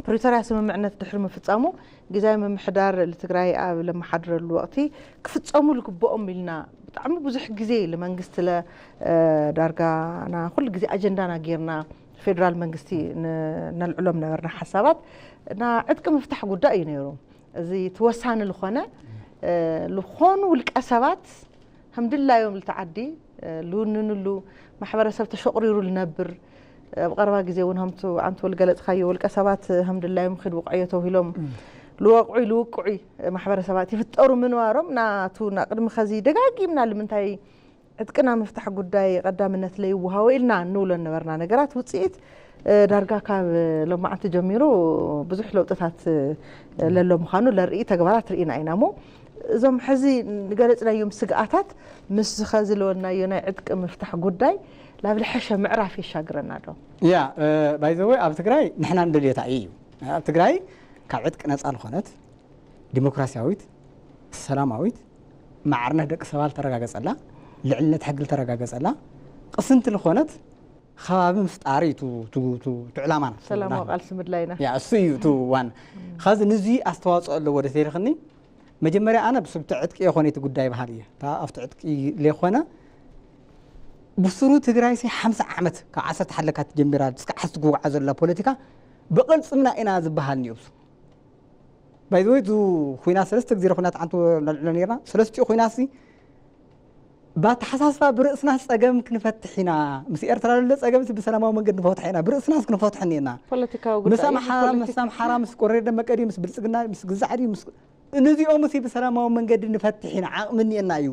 ፕሪቶርያ ስምምዕነት ድሕሪ ምፍጻሙ ግዜያዊ ምምሕዳር ትግራይ ኣብ ለመሓድረሉ ወቕቲ ክፍጸሙ ልግብኦም ኢልና ብጣዕሚ ብዙሕ ግዜ ልመንግስቲ ለ ዳርጋና ኩሉ ግዜ ኣጀንዳና ጌርና ፌደራል መንግስቲ ነልዕሎም ነበርና ሓሳባት እና ዕጥቂ ምፍታሕ ጉዳይ እዩ ነይሩ። እዚ ተወሳኒ ዝኾነ ልኾኑ ውልቀ ሰባት ከም ድላዮም ልተዓዲ ልውንንሉ ማሕበረሰብ ተሸቑሪሩ ልነብር ኣብ ቀረባ ግዜ እውን ከምቱ ኣንቱ ወልገለፅካዮ ውልቀ ሰባት ከም ድላዮም ክድ ውቕዕዮ ተውሂሎም ልወቕዑ ልውቅዑ ማሕበረሰባት ይፍጠሩ ምንባሮም ናቱ ናቅድሚ ከዚ ደጋጊምና ልምንታይ ዕጥቅና ምፍታሕ ጉዳይ ቀዳምነት ለይወሃቦ ኢልና እንብሎ ነበርና ነገራት ውፅኢት ዳርጋ ካብ ሎማዓንቲ ጀሚሩ ብዙሕ ለውጥታት ለሎ ምዃኑ ለርኢ ተግባራት ርኢና ኢና እሞ እዞም ሕዚ ንገለፅናዮም ስግኣታት ምስ ዝኸዚ ለወልናዮ ናይ ዕጥቂ ምፍታሕ ጉዳይ ናብ ልሐሸ ምዕራፍ የሻግረና ዶ? ያ ባይዘወይ ኣብ ትግራይ ንሕና እንደልዮታ እዩ ኣብ ትግራይ ካብ ዕጥቂ ነፃ ዝኾነት ዲሞክራሲያዊት ሰላማዊት ማዕርነት ደቂ ሰባት ተረጋገፀላ ልዕልነት ሕጊ ተረጋገፀላ ቅስንቲ ዝኾነት ከባቢ ምፍጣር እዩ ዕላማና። ሰላማዊ ቃልሲ ምድላይና። ያ እሱ እዩ ዋና። ኸዚ ንዚ ኣስተዋፅኦ ኣለዎ ዶ ተይልኽኒ መጀመርያ ኣነ ብስብቲ ዕጥቂ የኾነ እቲ ጉዳይ በሃል እየ። እታ ኣብቲ ዕጥቂ ለይኮነ ብስሩ ትግራይ ሲ ሓምሳ ዓመት ካብ ዓሰርተ ሓለካ ትጀሚራ እስካ ዓስ ትጉዓዘላ ፖለቲካ ብቕልፅምና ኢና ዝበሃል ንዮብሱ ባይዘወይ ዙ ኩናት ሰለስተ ግዜ ኩናት ዓንቱ ነልዕሎ ነርና ሰለስቲኡ ኩናት ሲ ብኣተሓሳስባ ብርእስና ጸገም ክንፈትሕ ኢና ምስ ኤርትራ ዘሎ ጸገም ብሰላማዊ መንገድ ንፈትሖ ኢና ብርእስና ክንፈትሖ እኒና ፖለቲካዊ ምስ ጉዳይ እዩ፣ ኣምሓራ ፖለቲካ። ምስ ኣምሓራ ምስ ቆሬ ደመቀ ድዩ ምስ ብልጽግና ድዩ ምስ ግዛዕ ድዩ ምስ ነዚኦም ሲ ብሰላማዊ መንገዲ ንፈትሕ ኢና ዓቕሚ እኒኤና እዩ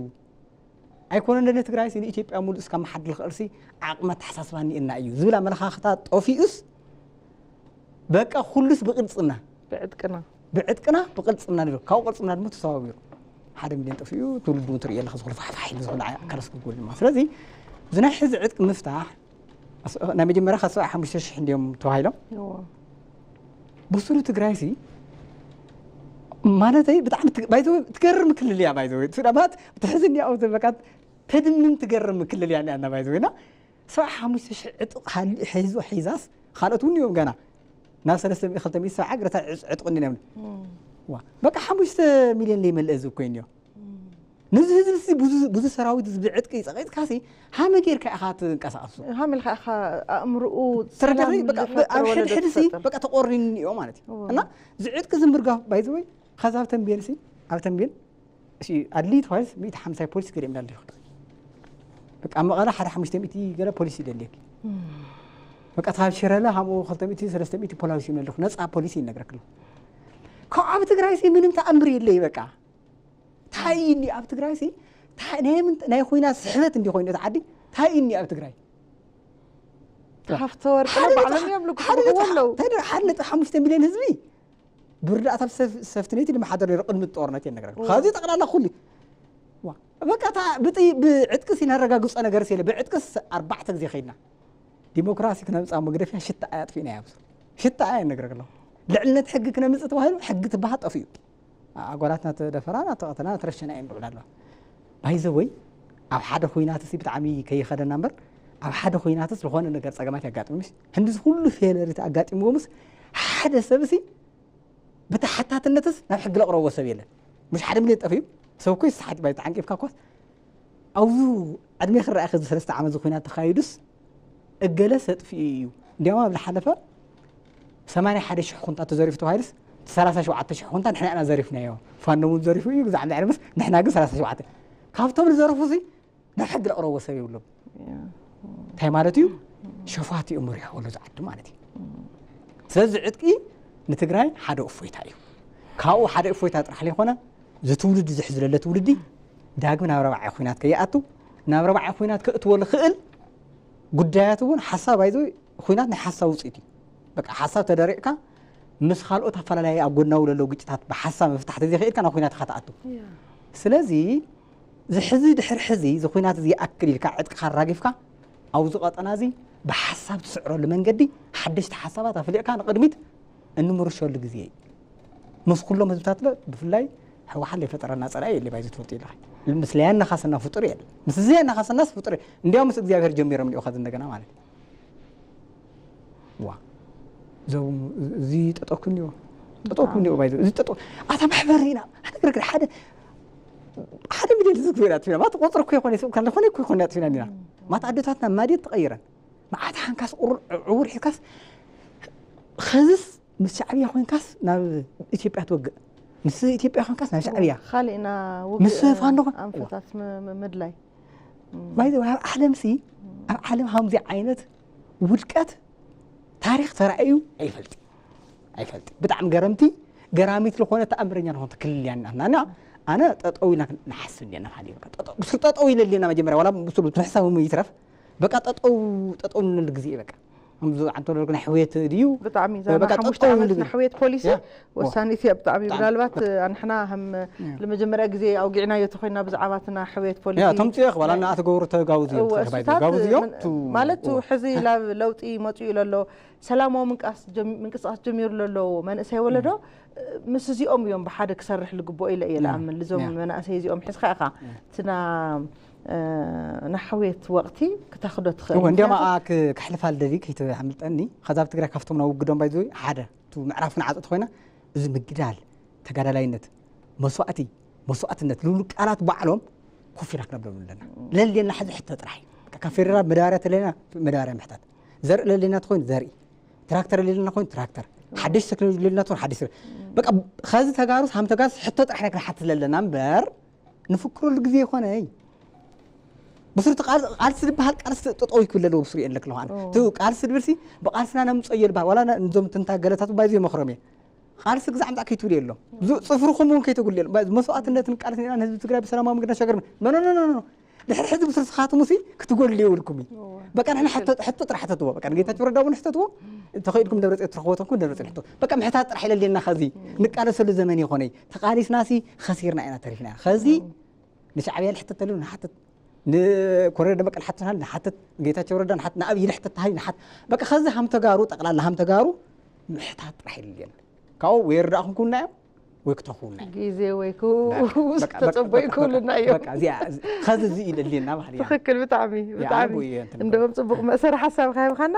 ኣይኮነ እንደ ንትግራይ ሲ ንኢትዮጵያ ሙሉእ እስካ መሓድር ክእርሲ ዓቕሚ ኣተሓሳስባ እኒኤና እዩ ዝብል ኣመለኻኽታ ጠፊኡስ በቃ ኩሉስ ብቅልጽምና ብዕጥቅና ብዕጥቅና ብቅልጽምና ንብል ካብኡ ቅልጽምና ድማ ተሰባቢሩ ሓደ ሚሊዮን ጠፊኡ ትውልዱ እውን ትርኢ ኣለካ ዝኹሉ ፋሕፋሕ ኢሉ ዝኹሉ ኣካል ስክጉል ድማ ስለዚ እዚ ናይ ሕዚ ዕጥቂ ምፍታሕ ናይ መጀመርያ ካብ ሰብዓ ሓሙሽተ ሽሕ እንዲዮም ተባሂሎም ብሱሩ ትግራይ ሲ ማለተይ ብጣዕሚ ባይዘ ትገርም ክልል እያ ባይዘ ሱዳባት ብትሕዚ እንዲያ ዘበቃት ተድምም ትገርም ክልል እያ ና ባይዘ ና ሰብዓ ሓሙሽተ ሽሕ ዕጡቕ ሃሊ ሒዙ ሒዛስ ካልኦት እውን እዮም ገና ናብ ሰለስተ ሚእቲ ክልተ ሚእቲ ሰብዓ ግረታ ዕጡቕ እንዲና ዋ በቃ ሓሙሽተ ሚልዮን ለይመልአ እዚ እኮ እንዮ ነዚ ህዝቢ ሲ ብዙ ብዙ ሰራዊት ህዝቢ ዕጥቂ ጸቂጥካ ሲ ሃመ ጌርካ ኢኻ ትንቀሳቀሱ ሃመ ኢልካ ኢኻ ኣእምርኡ ተረዳኺ በቃ ኣብ ሕድሕድ ሲ በቃ ተቆሪኑ እዮ ማለት እዩ እና እዚ ዕጥቂ ዝምርጋፍ ባይዘወይ ከዛ ኣብ ተንቤን ሲ ኣብ ተንቤን እሺ ኣድሊ ተባሂልስ ሚእቲ ሓምሳ ፖሊስ ገዲም ዳለ ይኸዱ በቃ ኣብ መቐለ ሓደ ሓሙሽተ ሚእቲ ገለ ፖሊስ ይደልየኪ በቃ ካብ ሽረለ ሃምኡ ክልተ ሚእቲ ሰለስተ ሚእቲ ፖላዊስ ይመልኹ ነፃ ፖሊስ ይነግረክሉ ካብ ኣብ ትግራይ ሲ ምንም ተኣምር የለይ በቃ ታይ እኒ ኣብ ትግራይ ሲ ናይ ኮይና ስሕበት እንዲ ኮይኑ እቲ ዓዲ ታይ እኒ ኣብ ትግራይ ሃፍተ ወርቂ ባዕሎም እዮም ልክፍልዎ ኣለዉ ሓደ ነጥቢ ሓሙሽተ ሚሊዮን ህዝቢ ብርዳእታ ሰፍትኔት ድማ ሓደር ነይሩ ቅድሚ ጦርነት እየ ነግረካ ካብዚ ጠቕላላ ኩሉ በቃ እታ ብጥይ ብዕጥቅስ ይነረጋግፆ ነገር የለ ብዕጥቅስ ኣርባዕተ ግዜ ከይድና ዲሞክራሲ ክነምፃ መግደፍያ ሽታ ኣያጥፊእና ያብሱ ሽታ ኣያ ነግረክ ኣለኹ ልዕልነት ሕጊ ክነምፅእ ተባሂሉ ሕጊ ትበሃል ጠፊኡ ኣጓላትና ተደፈራ ተቐተላ ተረሸና እየን ብዕላ ኣለዋ ባይዘወይ ኣብ ሓደ ኩናትሲ ብጣዕሚ ከይኸደና እምበር ኣብ ሓደ ኩናትስ ዝኾነ ነገር ፀገማት ያጋጥምሽ ህንዲ ኩሉ ፌለሪት ኣጋጢምዎምስ ሓደ ሰብሲ ብተሓታትነትስ ናብ ሕጊ ለቕረቦ ሰብ የለን ምሽ ሓደ ሚልዮን ጠፊኡ ሰብ እኮ ይስሓት ባይ ተዓንቂፍካ እኳስ ኣብዚ ዕድሜ ክረኣኸ እዚ ሰለስተ ዓመት ዝኩናት ተኻይዱስ እገለ ሰጥፊኡ እዩ እንዲያውም ኣብ ዝሓለፈ ሰማንያ ሓደ ሽሕ ኩንታ ተዘሪፉ ተባሂሉስ ሰላሳ ሸውዓተ ሽሕ ኩንታ ንሕና ኢና ዘሪፍናዮ ፋኖ እውን ዘሪፉ እዩ ግዛዕ ልዕሊ ምስ ንሕና ግን ሰላሳ ሸውዓተ ካብቶም ዝዘረፉ ሲ ናብ ሕጊ ለቕረቦ ሰብ የብሎም እንታይ ማለት እዩ ሸፋት እዮም ሪሖ ወሎ ዝዓዲ ማለት እዩ ስለዚ ዕጥቂ ንትግራይ ሓደ እፎይታ እዩ ካብኡ ሓደ እፎይታ ጥራሕ ዘይኮነ እዚ ትውልዲ ዝሕዝለለ ትውልዲ ዳግም ናብ ረባዓይ ኩናት ከይኣቱ ናብ ረባዓይ ኩናት ክእትዎ ዝኽእል ጉዳያት እውን ሓሳብ ኣይዘ ኩናት ናይ ሓሳብ ውፅኢት እዩ በቃ ሓሳብ ተደሪቕካ ምስ ካልኦት ኣፈላለየ ኣብ ጎናዊ ለለዉ ግጭታት ብሓሳብ ምፍታሕ ተዘይኽእልካ ናብ ኩናት ኢኻ ትኣቱ ስለዚ ዝሕዚ ድሕር ሕዚ ዝኩናት እዚ ይኣክል ኢልካ ዕጥቅኻ ኣራጊፍካ ኣብዚ ቀጠና እዚ ብሓሳብ ትስዕረሉ መንገዲ ሓደሽቲ ሓሳባት ኣፍሊቕካ ንቕድሚት እንምርሸሉ ግዜ እዩ ምስ ኩሎም ህዝብታት ለ ብፍላይ ህወሓት ዘይፈጠረና ፀላኢ የለ ባይዘ ትፈልጡ ኢለኻ። ምስ ለያና ካሰና ፍጡር የለ። ምስ ዘያና ካሰናስ ፍጡር የለ። እንዲያው ምስ እግዚኣብሔር ጀሚሮም እኒኦ ከዚ እንደገና ማለት እዩ። ዋ እዞም እዚ ጠጠው ክንዮ ጠጠው ክንዮ ባይዘ እዚ ጠጠው ኣታ ማሕበር ኢና ኣነግረክ ሓደ ሓደ ሚሊዮን ህዝቢ ኮይና ትፊና ማለት ቁፅሪ እኮ ይኮነ ይስብ ካለ ኾነ እኮ ይኮነ ትፊና ኒና ማለት ኣደታትና ማዴት ተቐይረን መዓት ሓንካስ ቁሩር ዕውር ሒዝካስ ኸዝስ ምስ ሻዕብያ ኮይንካስ ናብ ኢትዮጵያ ትወግእ ምስ ኢትዮጵያ ኮይንካስ ናብ ሻዕብያ ካልእና ምስ ፋኖ ኣንፈታት ምድላይ ባይዘ ኣብ ዓለምሲ ኣብ ዓለም ሃምዚ ዓይነት ውድቀት ታሪክ ተራእዩ ኣይፈልጥ ኣይፈልጥ ብጣዕሚ ገረምቲ ገራሚት ዝኾነ ተኣምረኛ ዝኾነ ክልል እያ ናትና ኣነ ጠጠው ኢልና ንሓስብ እንዲና ሓደ በቃ ጠጠው ብስሩ ጠጠው ኢለ ሌና መጀመርያ ዋላ ብስሩ ትንሕሳብ ይትረፍ በቃ ጠጠው ጠጠው ንብል ግዜ በቃ ከምዚ ኣንተ ወለድኩ ናይ ሕውየት ድዩ ብጣዕሚ እዛ በቃ ሓሙሽተ ጠጠው ዓመት ንብል ናይ ሕውየት ፖሊሲ ያ። ወሳኒት እያ ብጣዕሚ ያ፣ ብጣዕሚ፣ ምናልባት ብጣዕሚ። ኣንሕና ከም ያ። ለመጀመርያ ግዜ ኣውጊዕናዮ ተኮይና ብዛዕባ እቲ ናይ ሕውየት ፖሊሲ ያ ተምፅኦ ዋላ ንኣተ ገብሩ ተጋውዝ እዮም እወ፣ ተባሂሉ እሱታት ጋውዝ እዮም ምን- ቱ ማለት እወ። ሕዚ ላብ ለውጢ መፅኡ ኢሎ ኣሎ ሰላማዊ ምንቃስ ጀም- ምንቅስቃስ ጀሚሩ ዘሎ መንእሰይ ወለዶ ምስ እዚኦም እዮም ብሓደ ክሰርሕ ልግብኦ ኢለ እየ ያ፣ ዝኣምን ልዞም ያ። መናእሰይ እዚኦም ሕዝካ ኢኻ ያ። እትና ንሕውየት ወቕቲ ክተኽዶ ትኽእል እወ እንዲያም ምክንያቱ- ኣኣ ክ- ክሕልፋ ልደሊ ከይተሓምልጠኒ ከዛ ኣብ ትግራይ ካብቶም ናብ ውግዶም ባይዘ ሓደ እቲ ምዕራፍ ክንዓፀ ተኮይና እዚ ምግዳል ተጋዳላይነት መስዋእቲ መስዋእትነት ልብሉ ቃላት ባዕሎም ኮፍ ኢልና ክነብሎም ኣለና ለልየና ሕዚ ሕቶ ጥራሕ እዩ በቃ ካብ ፌደራል መዳበርያ ተለና መዳበርያ ምሕታት ዘርኢ ለልየና ተኮይኑ ዘርኢ ትራክተር ለልየና ኮይኑ ትራክተር ሓደሽ ቴክኖሎጂ ለልና ተኮይኑ ሓደሽ በቃ ከዚ ተጋሩስ ሃም ተጋሩስ ሕቶ ጥራሕ ኢና ክንሓትት ለለና እምበር ንፍክረሉ ግዜ ይኾነይ ብስሩ እቲ ቃል- ቃልሲ ዝበሃል ቃልሲ ጠጠው ይክብል ኣለዎ ብስሩ የለ ክለዋን እቲ ቃልሲ ድብል ሲ ብቃልስና ነምፀዮ ዝበሃል ዋላ ና- ንዞም ትንታ ገለታት ባይዚ ይመክሮም እየ ቃልሲ ግዛዕ ምፃእ ከይትብሉ የሎም ብዙ ፅፍርኹም እውን ከይተጉሉ የሎም ባ- መስዋዕትነትን ቃልስን ኢና ንህዝቢ ትግራይ ብሰላማዊ መንገዲ ነሻገር ኖ ኖ ኖ ኖ ኖ ድሕሪ ሕዚ ብስሩ ስኻትሙ ሲ ክትጎሉ የብልኩም እዩ በቃ ንሕና ሕቶ ሕቶ ጥራሕ ሕተትዎ በቃ ንጌታቸው ረዳ እውን ሕተትዎ ተኸኢልኩም ደብረፅዮን ትረኽቦ ተንኩም ደብረፅዮን ሕቶ በቃ ምሕታት ጥራሕ ኢለ ሌና ኸዚ ንቃለሰሉ ዘመን ይኾነይ ተቃሊስናሲ ኸሲርና ኢና ተሪፍና ኸዚ ንሻዕብያ ንሕተተሉ ንሓትት ንኮረደ ደመቀ ንሓትት ንሓትት ጌታቸው ረዳ ንሓት ንኣብይ ንሕተት ተሃይ ንሓት በቃ ኸዚ ሃም ተጋሩ ጠቅላላ ሃም ተጋሩ ምሕታት ጥራሕ ኢለ ሌና ካብኡ ወይ ርዳእኹም ኩና እዮም ወይ ክተኹና እዮም ግዜ ወይ ክውስ ተፀበዩ ክብሉና እዮም ኸዚ እዚ ኢለ ሌና ባህል ትኽክል ብጣዕሚ ብጣዕሚ እንደውም ፅቡቅ መእሰሪ ሓሳብ ካይብኻና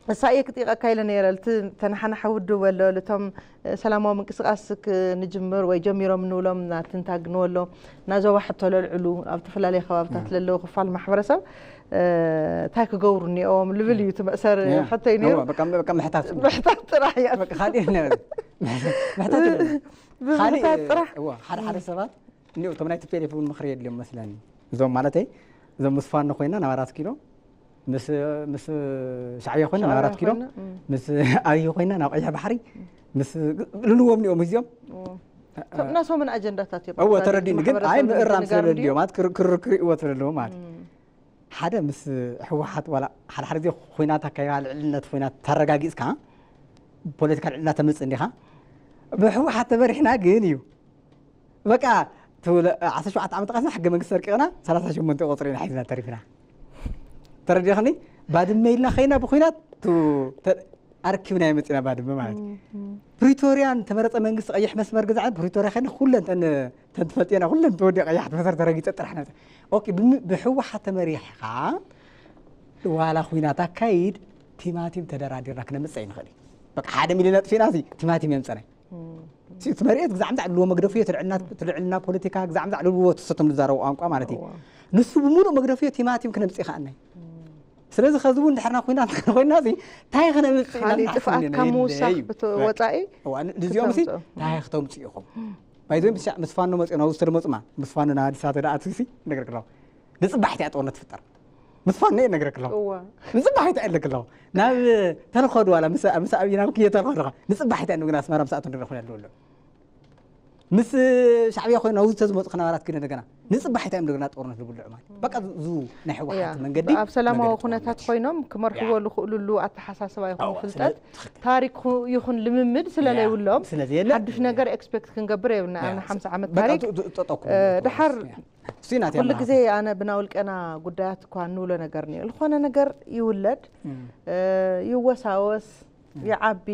እሳ እየ ክጥይቐካ ኢለ ነይረ ልቲ ተናሓናሐ ውድብ ኣሎ ልቶም ሰላማዊ ምንቅስቃስ ንጅምር ወይ ጀሚሮም ንብሎም ናትንታግ ንበሎ ናዞባ ሕቶ ለልዕሉ ኣብ ዝተፈላለየ ከባብታት ለለዉ ክፋል ማሕበረሰብ እንታይ ክገብሩ እኒኦም ልብል እዩ ትመእሰር ሕቶ እዩ ነይሩ ምሕታት ጥራሕ እያ ካልእ ምሕታት ብምሕታት ጥራሕ ሓደ ሓደ ሰባት እኒኦ እቶም ናይ ቲፒኤልኤፍ እውን ምኽሪ የድልዮም መስለኒ እዞም ማለተይ እዞም ምስ ፋኖ ኮይና ናብ ኣራት ኪሎ ምስ ምስ ሻዕብያ ኮይና ናብ ኣራት ኪሎ ምስ ኣብይ ኮይና ናብ ቀይሕ ባሕሪ ምስ ልልዎም እኒኦም እዚኦም ናሶምን ኣጀንዳታት እዮም እወ ተረዲኒ ግን ኣይ ምእራም ስለልዮም ኣት ክርክር ክርእዎ ስለለዎ ማለት ሓደ ምስ ህወሓት ዋላ ሓደ ሓደ ዜ ኮይናት ኣካይባ ልዕልነት ኮይናት ተረጋጊፅካ ፖለቲካ ልዕልና ተምፅእ እንዲኻ ብህወሓት ተመሪሕና ግን እዩ በቃ ትብለ ዓሰርተ ሸውዓተ ዓመት ቃስና ሕገ መንግስቲ ሰርቂቕና ሰላሳ ሸሞንተ ቆፅሪ ኢና ሒዝና ተሪፍና ተረዲኽኒ ባድመ ኢልና ኸይና ብኩናት ኣርኪብና የመፅና ባድመ ማለት እዩ ፕሪቶሪያ ተመረፀ መንግስቲ ቀይሕ መስመር ግዛዓት ፕሪቶሪያ ኸይና ኩለን ተን ተንትፈልጥና ኩለን ተወዲ ቀያሕ መስመር ተረጊፀ ጥራሕ ነብፀ ኦኬ ብህወሓት ተመሪሕኻ ዋላ ኩናት ኣካይድ ቲማቲም ተደራዲርና ክነምፀ ይንኽእል እዩ በቃ ሓደ ሚሊዮን ኣጥፊእና ቲማቲም የምፀናይ እቲ መሬት ግዛዕ ምዛዕ ልዎ መግደፍዮ ትልዕልና ፖለቲካ ግዛዕ ምዛዕ ልዎ ትሰቶም ዝዛረቡ ቋንቋ ማለት እዩ ንሱ ብምሉእ መግደፍዮ ቲማቲም ክነምፅእ ይኽኣልና እዩ ስለዚ ከዚ እውን ድሕርና ኮይና ኮይና እዚ እንታይ ክነምፅእ ኢና ካልእ ጥፍኣት ካብ ምውሳኽ ብተ- ወፃኢ እዚኦም ሲ እንታይ ክተምፅኡ ኢኹም ባይዞም ምስ ፋኖ መፅኦም ኣብዚ ዝተደመፁማ ምስ ፋኖ ናብ ኣዲስ ኣበባ ደኣት ሲ ነግረክለኹ ንፅባሒት እያ ጦርነት ትፍጠር ምስ ፋኖ እየ ነግረክለኹ እዋ ንፅባሒት እያ ኣለክለኹ ናብ ተልኸዱ ዋላ ምስ ምስ ኣብይ ናብ ክዮ ተልኸዱ ንፅባሒት እያ ንግና ኣስመራ ምስ ኣቶም ንረኽበሉ ኣሎ ምስ ሻዕብያ ኮይኑ ኣብዚ ተዝመፁ ከናባራት ግን እንደገና ንፅባሒት እዮም እንደገና ጦርነት ዝብልዑ ማለት በቃ ዙ ናይ ሕወሓት መንገዲ ኣብ ሰላማዊ ኩነታት ኮይኖም ክመርሕዎ ዝኽእሉሉ ኣተሓሳስባ ይኹን ፍልጠት ታሪክ ይኹን ልምምድ ስለለይብሎም ሓዱሽ ነገር ኤክስፔክት ክንገብር የብልና ኣብ ሓምሳ ዓመት ታሪክ ድሓር ኩሉ ግዜ ኣነ ብናውልቀና ጉዳያት እኳ እንብሎ ነገር ኒ ዝኾነ ነገር ይውለድ ይወሳወስ ይዓቢ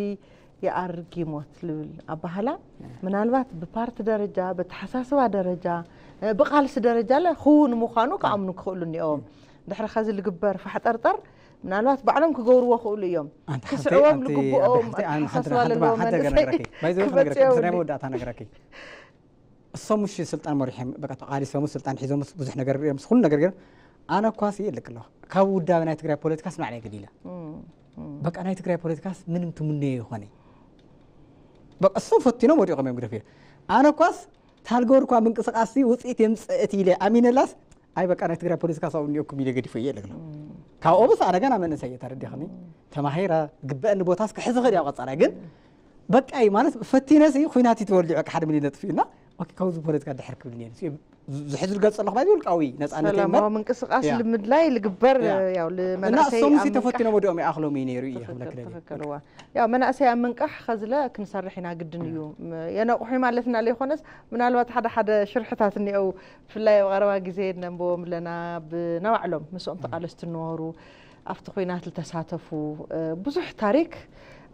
ይኣርግ ይሞት ልብል ኣባህላ ምናልባት ብፓርቲ ደረጃ፣ በተሓሳስባ ደረጃ፣ ብቃልሲ ደረጃ ለ ክውን ምዃኑ ክኣምኑ ክኽእሉ እኒኦም። ድሕሪ ኸዚ ልግበር ፋሕጠርጠር ምናልባት ባዕሎም ክገብርዎ ክእሉ እዮም። ክስዕቦም ልግብኦም ኣተሓሳስባ ለለዎ መንእሰይ ክመፅኦም። መወዳእታ ነገረኪ። እሶም ምሽ ስልጣን መሪሖም በቃ ተቃሊሶም ስልጣን ሒዞም ብዙሕ ነገር ሪኦም ኩሉ ነገር ገይሮም ኣነ ኳስ እየ ልክ ኣለኹ ካብ ውዳበ ናይ ትግራይ ፖለቲካስ ንባዕለይ ግዲለ በቃ ናይ ትግራይ ፖለቲካስ ምንም ትምነዮ ይኾነ በቃ እሶም ፈቲኖም ወዲቖም እዮም ግደፍ ኣነ ኳስ ታልገበርኳ ምንቅስቃስ ውፅኢት የምፅእ ኢለ ኣሚነላስ ኣይ በቃ ናይ ትግራይ ፖለቲካ ሳብ እኒኦኩም ኢለ ገዲፎ እየ ለግና ካብኦ በስ ኣነ ገና መንእሰይ እየ ተረዲኽኒ ተማሂረ ግበአኒ ቦታስ ክሕዚ ኽእል ያው ቀፃላይ ግን በቃ እዩ ማለት ፈቲነ ሲ ኩናት እዩ ተወልዲዑ በቃ ሓደ ሚሊዮን ነጥፊ እና ኦኬ ካብዚ ፖለቲካ ድሕር ክብል ነይሩ ዝሕዚ ዝገልፅ ኣለኹ ባይ ውልቃዊ ነፃነት እምበር ሰላማዊ ምንቅስቃስ ያ። ልምድላይ ልግበር ያ። ያው እና ልመናእሰይ እሶም ሲ ኣብ ምንቃሕ ተፈቲኖም ወዲኦም ይኣኽሎም እዩ ነይሩ እየ ክብለክ ደሊ ትኽክል እዋ ያው መናእሰይ ኣብ ምንቃሕ ኸዝለ ክንሰርሕ ኢና ግድን እዩ ም- የነቑሑ ማለትና ለይኮነስ ምናልባት ሓደ ሓደ ሽርሕታት እኒአው ብፍላይ ኣብ ቀረባ ግዜ ነንብቦም ኣለና ብናባዕሎም ምስኦም ተቃለስቲ ነበሩ ኣብቲ ኹናት ዝተሳተፉ ብዙሕ ታሪክ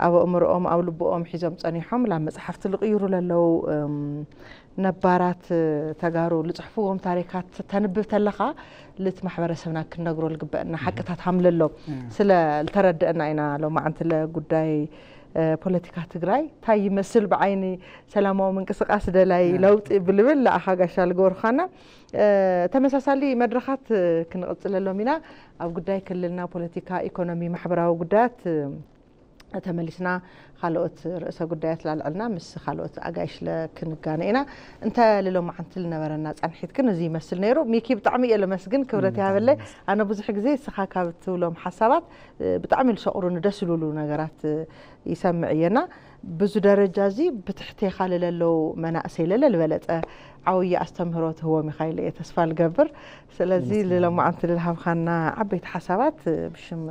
ኣብ ኣእምሮኦም ኣብ ልቦኦም ሒዞም ጸኒሖም ላብ መጽሓፍቲ ልቕይሩ ለለው ነባራት ተጋሩ ልጽሕፍዎም ታሪካት ተንብብ ተለኻ ልት ማሕበረሰብና ክንነግሮ ልግበአና ሓቅታት ሃምለሎ ስለ ልተረደአና ኢና ሎማዓንቲ ለጉዳይ ፖለቲካ ትግራይ ታይ ይመስል ብዓይኒ ሰላማዊ ምንቅስቃስ ደላይ ለውጢ ብልብል ለኣኻ ጋሻ ልገበርኳና ተመሳሳሊ መድረኻት ክንቕፅለሎም ኢና። ኣብ ጉዳይ ክልልና ፖለቲካ፣ ኢኮኖሚ፣ ማሕበራዊ ጉዳያት ተመሊስና ካልኦት ርእሰ ጉዳያት ላልዕልና ምስ ካልኦት ኣጋይሽ ለክንጋነ ኢና። እንተ ልሎማዓንቲ ልነበረና ፃንሒት ግን እዚ ይመስል ነይሩ። ሚኪ ብጣዕሚ እየ ለመስግን፣ ክብረት ይሃበለይ። ኣነ ብዙሕ ግዜ እስኻ ካብ ትብሎም ሓሳባት ብጣዕሚ ልሰቑሩኒ ደስ ዝብሉ ነገራት ይሰምዕ እየና። ብዙ ደረጃ እዚ ብትሕቴኻ ለለዉ መናእሰይ ለለ ልበለፀ ዓብዪ ኣስተምህሮ ትህቦም ኢኻ ኢለ እየ ተስፋ ልገብር። ስለዚ ልሎማዓንቲ ልልሃብኻና ዓበይቲ ሓሳባት ብሽም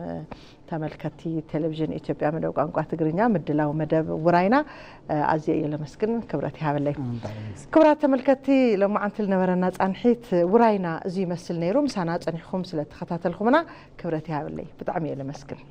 ተመልከቲ ቴሌቪዥን ኢትዮጵያ መደብ ቋንቋ ትግርኛ ምድላው መደብ ውራይና ኣዝየ እየ ለመስግን ክብረት ይሃበለይ። ክቡራት ተመልከቲ ሎማዓንቲ ልነበረና ፃንሒት ውራይና እዚ ይመስል ነይሩ። ምሳና ፀኒሕኩም ስለተኸታተልኩምና ክብረት ይሃበለይ ብጣዕሚ እየ ለመስግን።